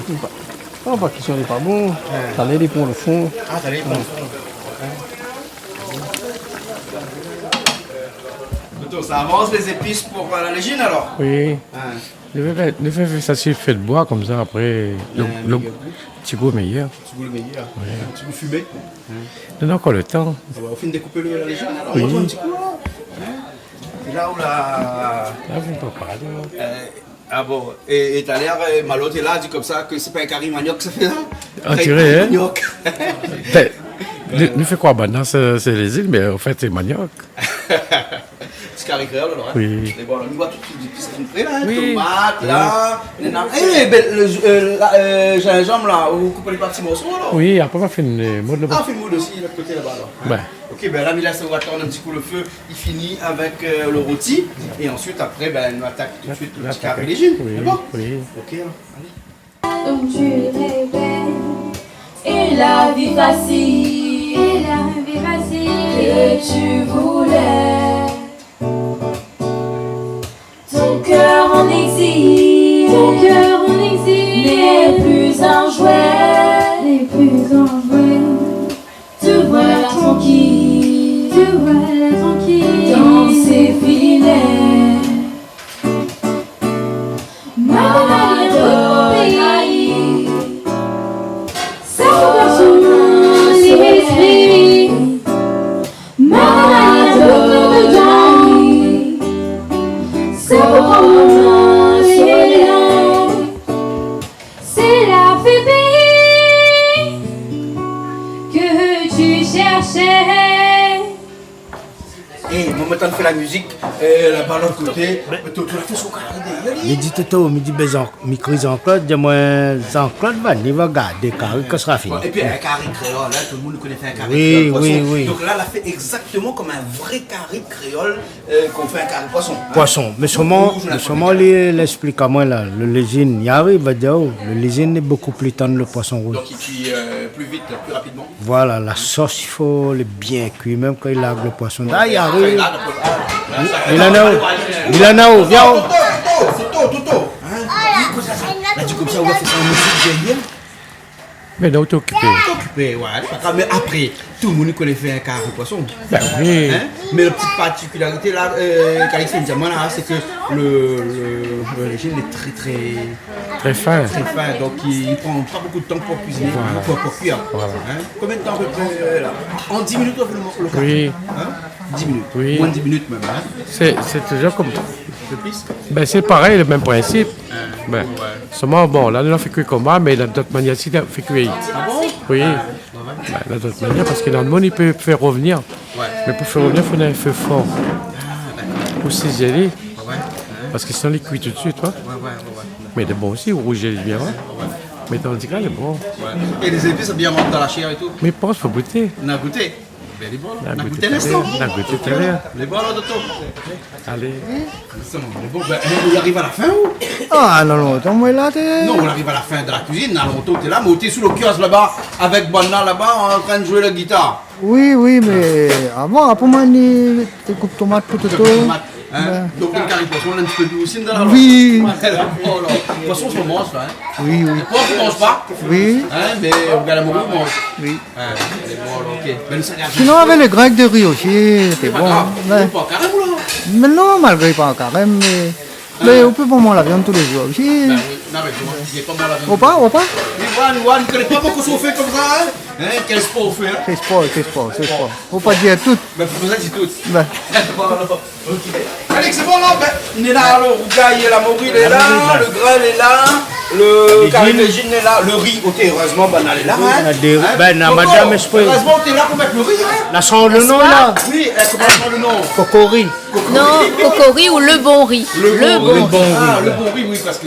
Non, pa késtion lé pa bon. Ouais. Talèr li pran lo fon. Ah, talèr li pran lo fon. Toto, sa avans lé zépis pou, euh, la légine, alor ? Oui. In. Nou fé, nou fé, fé sa si fé d'boi konmsa, apré, lo, lo ti gou méyèr. Ti gou méyèr. Ouais. In ti pé fimé. Non, non, ankor lo tan. Ah ouais, ou fine dékoup lo, la légine, alor, oui, ou va in ti kou la. In ? É la, ou la... La, ou fine pa parlé, in. Euh, Ah bon, é, é talèr, euh, Malo té la, di konmsa ke sé pa in kari maniok sa fé la ? An diré, in ? Maniok. Bin, nou, nou fé krwar banna sé, sé lé zil, mé an fèt sé maniok. Ti kari kréol, alor, in ? Oui. Mé bon, alor, nou voi tout, tout, tout sa fine pré la, in ? Oui. Tomat, la, néna. Eh, bin, lo, euh, la, euh, zinzanm la, ou koup ali par ti morso, alor ? Oui, apré, ma fé in, euh, mod laba. Ah, fé in mod osi, lot koté laba, alor. Ouais. OK, bin la, mi lès aou atann in ti kou lo fé. Li fini avèk, euh, lo roti. É ansuit, apré, bin, nou atak tout de suit lo ti kari légine. Oui, oui. Sé bon ? OK, alor, alé. Comme tu rêvais, et la vie facile, et la vie facile que tu voulais. Ton cœur en exil, ton cœur en exil n'est plus un jouet, n'est plus un jouet. Te voilà tranquille, te voilà tranquille dans ses filets. Madonaï, sa pou pran son lespri. Madonaï, sa pou pran solèy. C'est la fée pays que tu cherchais. Eh, moman tann fé la mizik, euh, laba lot koté, mé Toto la fé son kari dèryèr li. Mi di Toto, mi di, bin, Jean-, mi kri Jean-Claude, di amoin, Jean-Claude, va, li va gard kari kan sra fini. Bon, épi in kari kréol, in, tout le moun i koné fé in kari kréol poison. Oui, oui, oui. Donk la, la fé égzaktoman konm in vré kari kréol. Euh, kan ou fé in kari poison, in. Poison. Mé solman, rouz, mé solman, li, li ésplik amoin la, lo lézine, i ariv, va dir, oh, lo lézine lé bokou pli tann lo poison rouz. Donk i kui, euh, pli vit, pli rapidman. Voilà, la sos, i fo lé bien kui, mèm kan i larg lo poison. Ah, i ariv. Kan i larg lo poison. Milano, Milano, vien. Toto, Toto, Toto, Toto, in ? La di konmsa, ou la fé sa an mizik dèryèr. Mé donk, t'es occupé. T'es occupé, ouais, c'est pas grave. Mais après, tout le monde connaît faire un carry poisson. Ben oui. Hein ? Mais la petite particularité, là, euh, Calixte, il me dit, voilà, c'est que le, le, le régime est très, très, très fin. Donc, il, il prend pas beaucoup de temps pour cuisiner, pour, pour cuire. Voilà. Hein ? Combien de temps à peu près, euh, là ? En dix minutes, on fait le, le carry. Oui. Hein ? Dix minutes. Oui. Moins de dix minutes même, hein ? C'est, c'est toujours comme ça. Un peu plus ? Ben, c'est pareil, le même principe. Hein, ouais. Seulement, bon, là, nou la fé kui konmsa, mé la d'ot manièr osi, la fé kui. Ah bon ? Oui. Ah, ouais, ouais. Ben, la d'ot manièr, parske normalman, i pé fé revenir. Ouais. Mé pou fé revenir, fo in fé for. Ah, d'accord. Pou sizélé. Ouais, ouais. Parske sinon, li kui tout de suite, ouais. Ouais, ouais, ouais, ouais. Mé lé bon osi, rouz lé bien, ouais. Ouais. Mé tandis ke la, lé bon. Ouais. Et les épices bien rentrent dans la chair et tout ? Mé pans, fo gouté. On a goûté. Ben, lé bon, la. On a goûté tout à l'heure. On a goûté tout à l'heure. Lé bon, la, Toto ? Alé. Lé bon, ben, nou ariv a la fin, ou ? Ah, non, non, atann, moin la, té... Non, nou ariv a la fin de la kuizine, na lontan ou té la, mé ou té sou le kios laba, avèk banna laba, an trin de zoué la gitar. Oui, oui, mé avan, apré moin, ni té koup tomat pou Toto. Koup tomat, hein ? Ben. Donk, le carry poisson, ou la in ti pé dou osi, dan la... Oui. Voilà. De tout fason, ou manz, hein ? Oui, oui. Lé pov i manz pa. Oui. Hein, mé ou gingn la mori, ou manz. Oui. Ah, lé bon, alor, ok. Ben, sa i gard... Sinon, avèk le grin de ri osi, sé bon. Sé pa grav. Ouais. Ou lé pa an karèm, ou la ? Mé non, malgré pa an karèm, mé, mé ou pé pa manz la viann tou lé zour osi. Ben oui. Non, mé ou pé pa manz la viann. Ou pa, ou pa ? Li, Juan, Juan, koné pa bonpé kosa ou fé konmsa, hein ? Hein, kèl spor ou fé, hein ? Sé spor, sé spor, sé spor. Fo pa dir tout. Ben, fo pa dir tout. Ben. Bon, alor. Ok. Alé, sé bon, la, ben, nou lé la, le rougay lé la, mori lé la, le grin lé la, le kari d'ozine lé la, le ri, ok, erèzman, ben, nou lé la, hein. Hein, Toto, erèzman ou té la pou mèt le ri, hein. La san le non, la. Oui, eh, koman i apèl le non ? Kokori. Non, kokori ou le bon ri. Le bon ri. Ah, le bon ri, oui, parske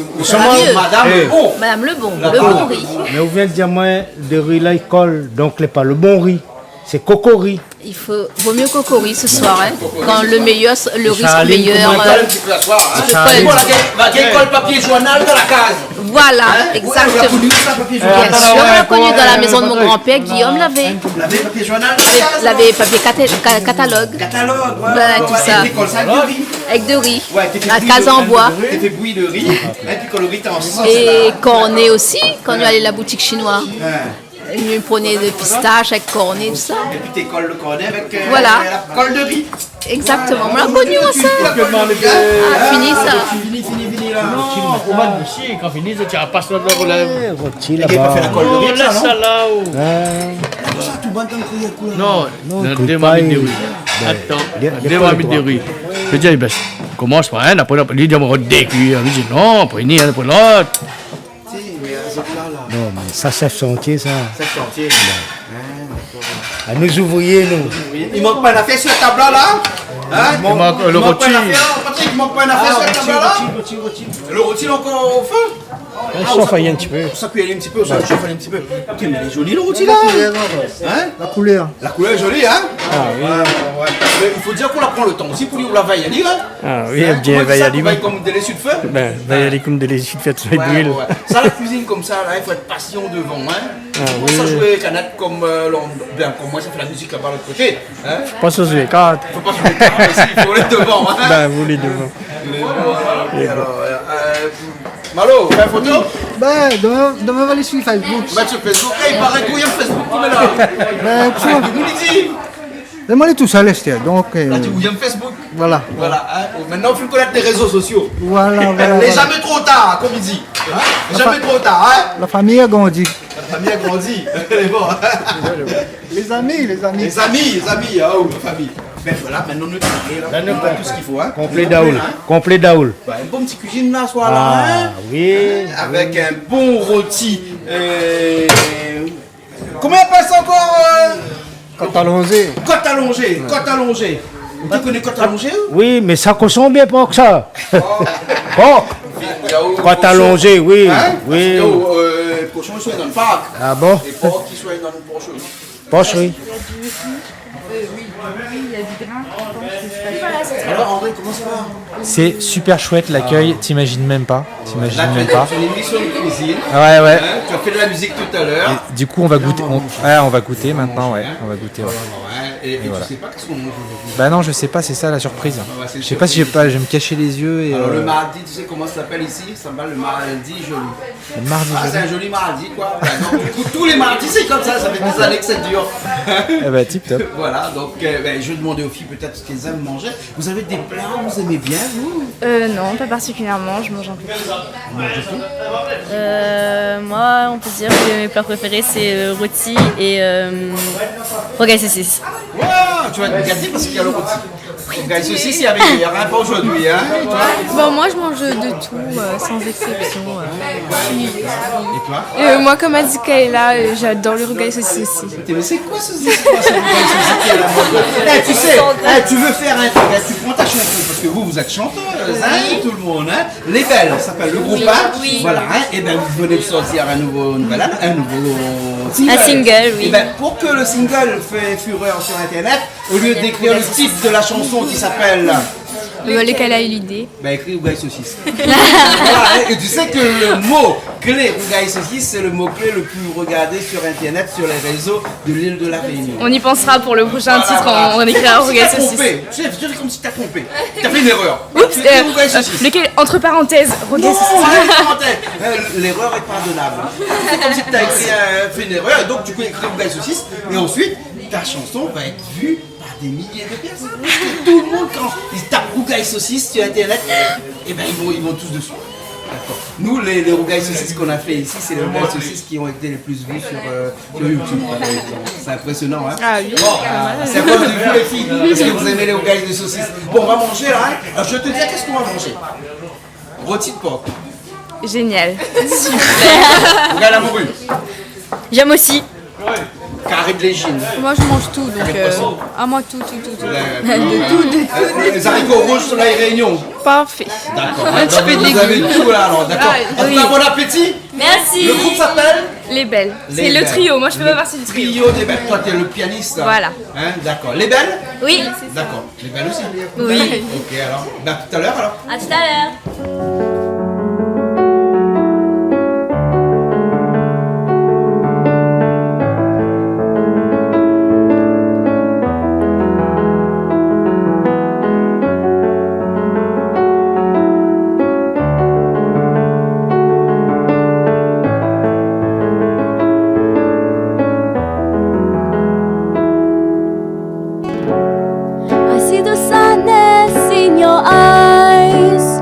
madam le bon. Madam le bon, le bon ri. Mé ou vien dir amoin, le ri la, li kol, donk lé pa le bon ri. Sé kokori. Il faut, vaut mieux kokori ce soir, hein. Quand le meilleur, le ri sera meilleur, euh, tu peux asseoir, hein. Sa i kol. Bon, la, la, la, kol papié journal dan la kaz. Voilà, exactement. Hein ? Bien sûr, on l'a connu dans la maison de mon grand-père, Guillaume l'avait. Lavé papié journal dan la kaz. Lavé papié caté-, ca-, catalogue. Catalogue, ouais, ouais, tout ça. Avèk de ri. Avèk de ri. Ouais, té fé bouyi le ri. La kaz an boi. Té fé bouyi le ri. Épi kan le ri té an sos, la. Et cornet aussi, quand on allait à la boutique chinoise. Ouais. Nou prené de pistash avèk korné, tousa. Épi té kol le korné avèk, euh, la kol de ri. Voilà. Exactement. Moin la koni, moin, sa. Ah, fini, sa. Fini, fini, fini, la. Non, ou va osi, kan fini, sa, ti apas la, la, la. Eh, roti laba. Ou la pa fé la kol de ri, non, sa, non ? Laba, tout bann tan kri, koulèr. Non, non, non, dé marmit de ri. Atann, dé marmit de ri. Mi di, ben, komans par inn, apré, li di, on va dékuir. Mi di, non, apré, ni inn, apré lot. Si, mé azot la, la. Non, mé sa, shèf shantié, sa. Shèf shantié. Bin. Ah, dakor. Ah, nou zouvrié, nou. I mank pa in afèr su la tab la, la ? Hein ? I mank, euh, le roti. I mank pa in afèr, Patrick, i mank pa in afèr su la tab la, la ? Ah, roti, roti, roti. Le roti, la, ankor o fé ? Ouais, shof ali in ti pé. Sa kui ali in ti pé, sa shof ali in ti pé. Oté, mé lé zoli, le roti, la. La koulèr, ouais. Hein ? La koulèr. La koulèr lé zoli, hein ? Ah oui. Ouais, ouais, ouais. Mé i fo dir k'ou la pran le tan osi pou li, ou la vèy ali, hein ? Ah oui, bien vèy ali, oui. Hein ? Koman i di sa, vèy ali konm de lésu d'fé ? Bin, vèy ali konm de lésu d'fé, sa i bril. Ouais, ouais. Sa, la kuizine konmsa, la, i fo èt pasian dovan, hein ? Ah oui. Fo pa zoué kanèt konm, euh, l'on-, bin, konm moin, sa fé la mizik laba, lot koté, hein ? Fo pa zoué kart. Fo pa zoué kart osi, i fo alé dovan, hein ? Bin, ou lé dovan. Lé bon, alor, euh, Malo, fé in foto ? Bin, domin, domin, va alé su Facebook. Va su Facebook. Eh, i paré k'ou yèm Facebook, ou mèt la. Bin, koi ? Koman i di ? Mé moin lé tousèl, astèr, donk, euh... La, ou yèm Facebook. Voilà. Voilà, hein. Bon, mintnan, ou fine konèt lé rézo sosio. Voilà, voilà, voilà. Lé zamé tro tar, konm i di. Hein ? Lé zamé tro tar, hein ? La fami la grandi. La fami la grandi. Lé bon. Lé zami, lé zami. Lé zami, lé zami, ah, oh, la fami. Bin voilà, mintnan nou lé paré, la. La, nou lé paré. Nou na tout sak i fo, hein. Konplé daoul. Hein ? Konplé daoul. Bin, in bon ti kuizine la, swar la, hein ? Ah oui. Hein ? Avèk in bon roti, euh, koman i apèl sa ankor, euh ? Kot alonzé. Kot alonzé, kot alonzé. Ou té koné kot alonzé, ou ? Oui, mé sa koshon oubien pork, sa ? Pork. Pork. Kot alonzé, oui, oui. Hein ? Parske, euh, koshon, i soign dan le park. Ah bon ? É pork, i soign dan le porcherie. Porcherie. Il y a du riz aussi. Euh, oui, oui, il y a du grain. Je pense que c'est... Alors, André, comment ça va ? C'est super chouette, l'accueil, t'imagines même pas, t'imagines même pas. Là, tu es dans une émission de cuisine. Ah ouais, ouais. Hein, tu as fait de la musique tout à l'heure. Et du coup, on va goûter, on, ouais, on va goûter maintenant, ouais, on va goûter, ouais. Ouais, ouais, ouais. Et, et tu sais pas qu'est-ce qu'on mange aujourd'hui ? Bah non, je sais pas, c'est ça la surprise. Ah ouais, c'est une surprise. Je sais pas si je vais pas, je vais me cacher les yeux et, euh, Alors, le mardi, tu sais comment ça s'appelle ici ? Ça s'appelle le mardi joli. Le mardi joli. Ah, c'est un joli mardi, quoi. Ben, donc, du coup, tous les mardis, c'est comme ça. Ça fait des années que ça dure. Eh ben, tip top. Voilà, donc, euh, ben, je vais demander aux filles peut-être ce qu'elles aiment manger. Vous avez des plats que vous aimez bien, vous ? Euh, non, pas particulièrement, je mange un peu de tout. Vous mangez tout ? Euh, moi, on peut dire que mes plats préférés, c'est, euh, rôti et, euh, rougail saucisse. Waouh, tu vas te gâter parce qu'il y a le rôti. Rougail saucisse, il y avait hier, hein, pas aujourd'hui, hein, et toi ? Bon, moi, je mange de tout, euh, sans exception, euh. Et toi ? Euh, moi, comme a dit Kayla, euh, j'adore le rougail saucisse aussi. Mais c'est quoi ce, c'est quoi ce rougail saucisse qui est à la mode là ? Eh, tu sais, eh, tu veux faire un truc, eh, tu prends ta chanson, parce que vous, vous êtes chanteuse, hein, tout le monde, hein. Les Belles s'appelle le groupe, hein. Oui, oui. Voilà, hein. Et ben, vous venez de sortir un nouveau, un nouvel album, un nouveau single. Un single, oui. Et ben, pour que le single fait fureur sur Internet, au lieu d'écrire le titre de la chanson qui s'appelle... Euh, lequel a eu l'idée ? Ben, écris rougail saucisse. Voilà, hein, et tu sais que le mot clé rougail saucisse, c'est le mot clé le plus regardé sur Internet, sur les réseaux de l'île de la Réunion. On y pensera pour le prochain titre, on, on écrira rougail saucisse. Voilà, voilà. Fais comme si t'as trompé. Tu sais, tu fais comme si t'as trompé. T'as fait une erreur. Oups, tu écris rougail saucisse. Euh, euh, lequel, entre parenthèses, rougail saucisse. Non, entre parenthèses. Euh, l'erreur est pardonnable. C'est comme si t'as écrit, euh, fait une erreur, et donc tu peux écrire rougail saucisse, et ensuite, ta chanson va être vue par des milliers de personnes. Parce que tout le monde, quand ils tapent rougail saucisse sur Internet, eh ben, ils vont, ils vont tous dessus. D'accord. Nous, les, les rougail saucisses qu'on a fait ici, c'est les rougail saucisses qui ont été les plus vus sur, euh, sur YouTube, par exemple. C'est impressionnant, hein ? Ah oui. Bon, c'est à cause de vous, les filles, parce que vous aimez les rougail saucisses. Bon, on va manger, là, hein ? Alors, je vais te dire qu'est-ce qu'on va manger. Rôti de porc. Génial. Rougail à la morue. J'aime aussi. Carré de légine. Moi, je mange tout, donc, euh, à moi, tout, tout, tout, tout. D'accord. De tout, de tout. Euh, les haricots rouges, soleil Réunion. Parfait. D'accord. Un petit peu de légumes. Donc, vous avez tout là, alors, d'accord. Ah, oui. En tout cas, bon appétit. Merci. Le groupe s'appelle ? Les Belles. C'est le trio. Moi, je fais pas partie du trio. Trio des Belles. Toi, t'es le pianiste, là. Voilà. Hein, d'accord. Les Belles ? Oui. D'accord. Les Belles aussi ? Oui. Ok, alors. Ben, à tout à l'heure, alors. À tout à l'heure. I see the sadness in your eyes.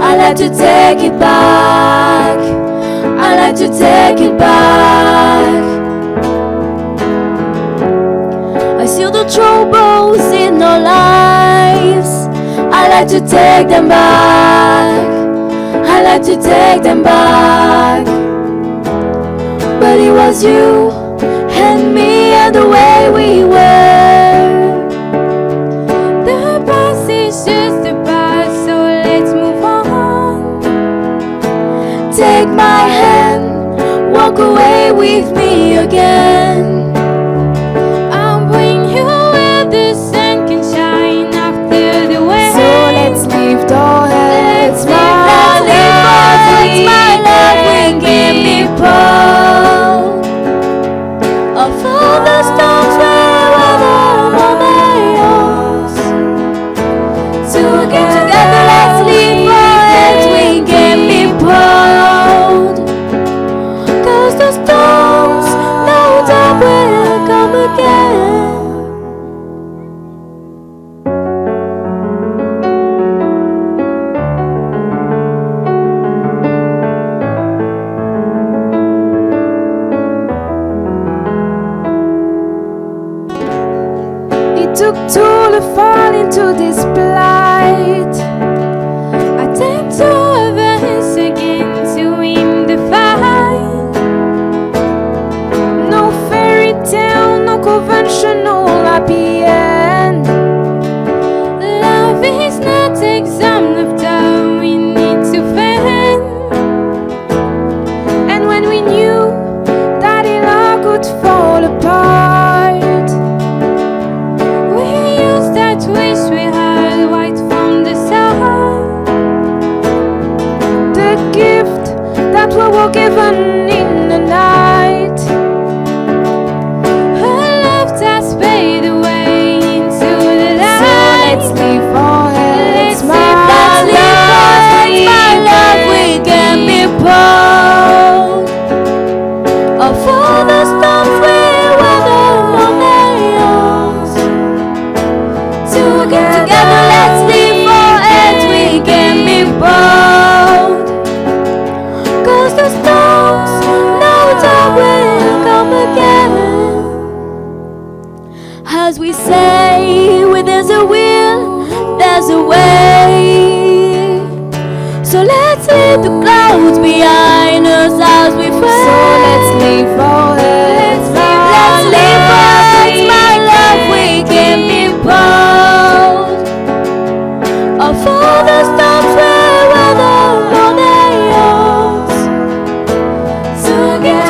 I like to take it back. I like to take it back. I see the troubles in our lives. I like to take them back. I like to take them back. But it was you and me and the way we were. The past is just the past, so let's move on. Take my hand, walk away with me again. I'll bring you where the sun can shine after the rain. So let's lift our heads, let's lift our heads, my love, and give me bold. Of all the storms, wherever my loss. Together, let's lift our heads, we can be proud. 'Cause the storms, no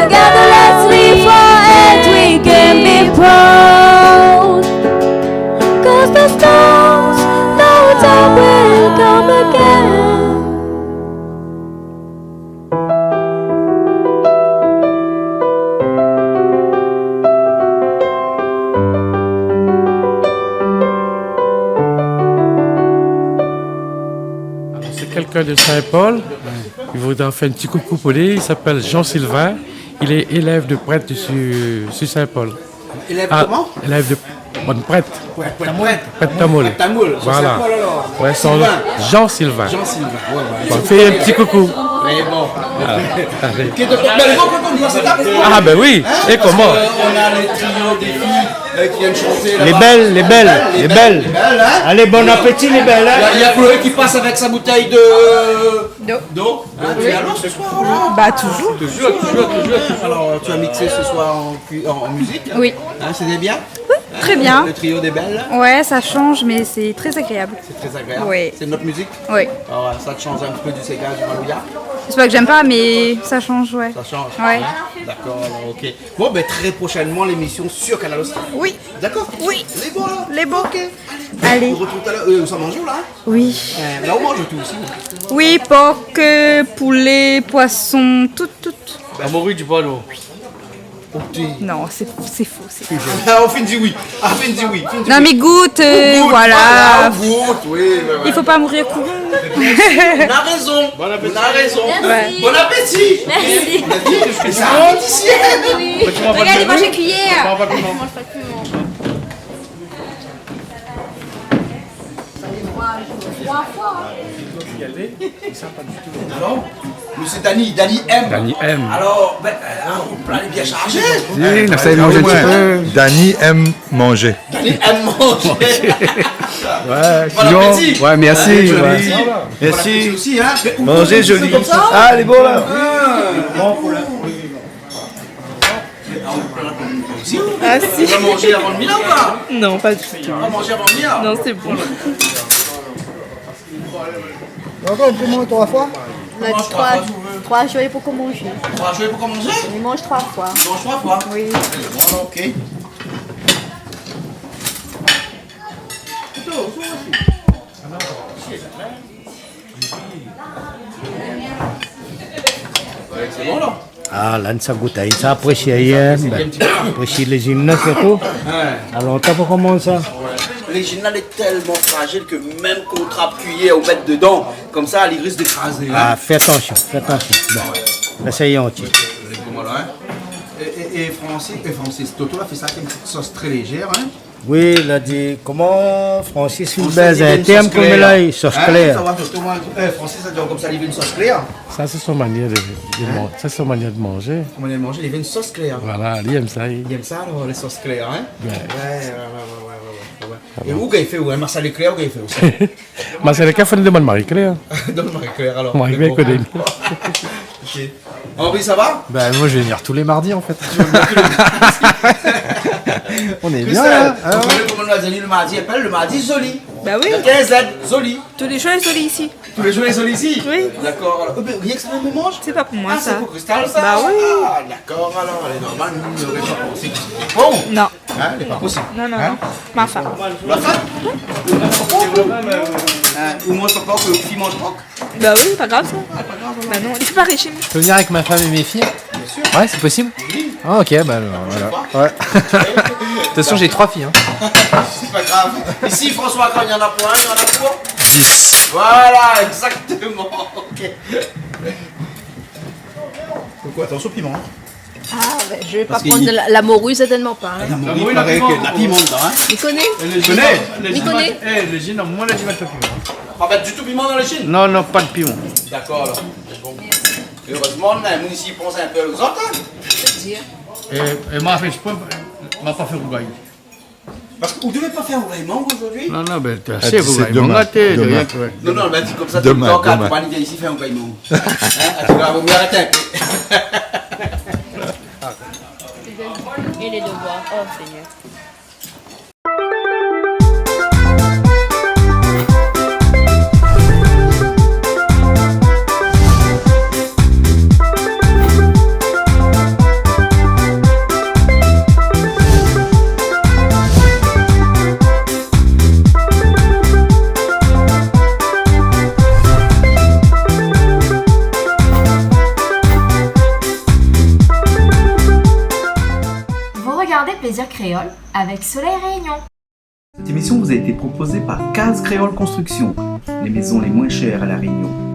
Together, let's live for it, we can be proud. 'Cause the storms, no doubt, will come again. Alors, c'est quelqu'un de Saint-Paul. Il voudra faire un petit coucou pour lui. Il s'appelle Jean-Sylvain. Il est élève de prêtre sur, sur Saint-Paul. Élève Ah, comment ? Élève de bon, prêtre. Ouais, prêtre, prêtre. Prêtre tamoul. Prêtre tamoul, sur Voilà. Saint-Paul alors. Ouais, son Sylvain. Jean-Sylvain. Jean-Sylvain, ouais, ouais. Bon, fais un petit coucou. Mais bon. Ah, allez. Qui est de- Mais bon, on doit se taper. Ah, ben oui. Hein ? Et Parce comment que, euh, on a les trios des filles, euh, qui viennent chanter là-bas. Les belles, les belles, les belles. Les belles, hein ? Allez, bon appétit, les belles, hein ? Il y a, il y a Chloé qui passe avec sa bouteille de D'eau. D'eau. Hein, tu es à l'eau ce soir, là ? Bah, toujours. Toujours, toujours, toujours, toujours. Alors, tu as mixé ce soir en cu-, en, en musique ? Oui. Hein, c'était bien ? Oui, très bien. Le trio des belles, là ? Ouais, ça change, mais c'est très agréable. C'est très agréable. Oui. C'est notre musique ? Oui. Alors, ça te change un petit peu du séga, du maloya ? C'est pas que j'aime pas, mais ça change, ouais. Ça change, ouais. Hein ? D'accord, alors, ok. Bon, ben, très prochainement, l'émission sur Kanal Austral. Oui. D'accord ? Oui. Les bons, là ? Les bons. Ok. Allez. Allez. On retrouve tout à l'heure. Euh, ou sa manzé, la ? Oui. Euh, la, ou manz tout osi, non ? Oui, porc, euh, poulet, poisson, tout, tout. La mori di poi, non ? Ok. Non, c'est, c'est faux, c'est faux. Ah, ou fine di oui. Ah, ou fine di oui. Ou fine di oui. Non, mais goûte, euh, voilà. Ou goût, voilà, ou goût, oui, oui, oui. Il faut pas mourir courant. Ou na rézon. Bon appétit. Ou na rézon. Merci. Bon appétit. Merci. Parce que c'est un pâtissier. Oui. Regardez, moi, j'ai cuillère. Moi, je fais pas de piment. Alors, monsieur Dany, Dany M. Dany M. Alors, ben, euh, ah, le plat est bien chargé. Oui, nou sa manz in ti pé. Dany aime manger. Dany aime manger. Ouais, bon appétit. Ouais, merci. Allez, joli. Ouais. Merci. Bon appétit aussi, hein. Manger joli. Comme ça. Ah, les beaux là. Ah. Ah, si. Ou la manzé avan le mia ou pa ? Non, pas du tout. Ou la manzé avan le mia ? Non, c'est bon. Ankor in pé moin troi foi ? Manz troi, troi jour pou komansé. Troi jour pou komansé ? Li manz troi foi. Li manz troi foi ? Oui. Bon, ok. Plito, ou osi. Ouais, c'est bon, là. Ah, la, sa gout, hein. Sa, aprésié, hein. Aprésié lézine, sirtou. Ouais. Alor, tan pou komansé. Ouais. Lézine, lé tèlman frazil ke mèm kan ou trap kuiyèr ou mèt dedan, konmsa, li risk de krazé, hein. Ah, fé atansion, fé atansion. Bon. Ouais. La, sa i lé antié. Voilà, hein. É, é, é Francis, é Francis, Toto la fé sa avèk in ti sos trè lézèr, hein. Oui, la di, koman Francis i fé in tèrm konm la, sos klèr. Hein, sa va, Toto, moin, euh, Francis la di konmsa, li vé in sos klèr. Sa, sé son manièr de, de man-, sa, sé son manièr de manzé. Son manièr de manzé, li vé in sos klèr. Voilà, li èm sa, li. Li èm sa, alor, lé sos klèr, hein ? Ouais. Ouais, ouais, ouais. É ou, kosa i fé, ou, hein, masalé klèr, ou, kosa i fé, ou, sa ? Masalé klèr, fo nou demann Marie-Claire. Demann Marie-Claire, alor. Marie-Claire i koné. Ok. Henri, ça va ? Ben, moi, je vais venir tous les mardis, en fait. On est bien, là. Hein ? Vous connaissez comment on a dit le mardi, appelle le mardi Zoli. Bah oui. Avec un Z, Zoli. Tous les jours, il est Zoli ici. Tous les jours, il est Zoli ici ? Oui. D'accord. Alors, euh, ben, rien que ça, même manzé. C'est pas pour moi, ça. Ah, c'est pour Cristal, ça ? Bah oui. Ah, d'accord, alors, elle est normale, nous, on aurait pas pensé. Bon. Non. Hein, lé pa posib. Non, non, non. Ma femme. La femme ? Hein, ou manz pa pork, fi i manz pork ? Bah oui, pas grave, ça. Ah, pas grave, alors. Bah non, je suis pas régime. Je peux venir avec ma femme et mes filles ? Bien sûr. Ouais, c'est possible ? Oui. Ah, ok, bah alors, voilà. Ouais. De toute façon, j'ai trois filles, hein. C'est pas grave. Ici, François, quand il y en a pour un, il y en a pour dix. Voilà, exactement. Ok. Pourquoi ? Attention, piment, hein. Ah, ben, je vais pas prendre de la, la morue, certainement pas, hein. La morue, il paraît que la piment dedans, hein. Mi koné. Mi koné. Mi koné. Eh, lézine, moin, lézine, pa piman. Pas mettre du tout piment dans lézine ? Non, non, pas de piment. D'accord, alors. Bon. Heureusement, on a un municipal, on pense un peu aux autres, hein. C'est-à-dire ? É, é ma fé ésprè, ma pa fé rougay. Parce que vous devez pas faire un rougay mangue aujourd'hui ? Non, non, ben, t'as assez rougay mangue, t'es, rien que, ouais. Non, non, ben, dis comme ça, demain, tu vas venir ici faire un rougay mangue. Hein ? Parce que là, vaut mieux arrêter un peu. Et les devoirs, oh Seigneur. Plaisir créole avec Soleil Réunion. Cette émission vous a été proposée par Case Créole Construction, les maisons les moins chères à La Réunion.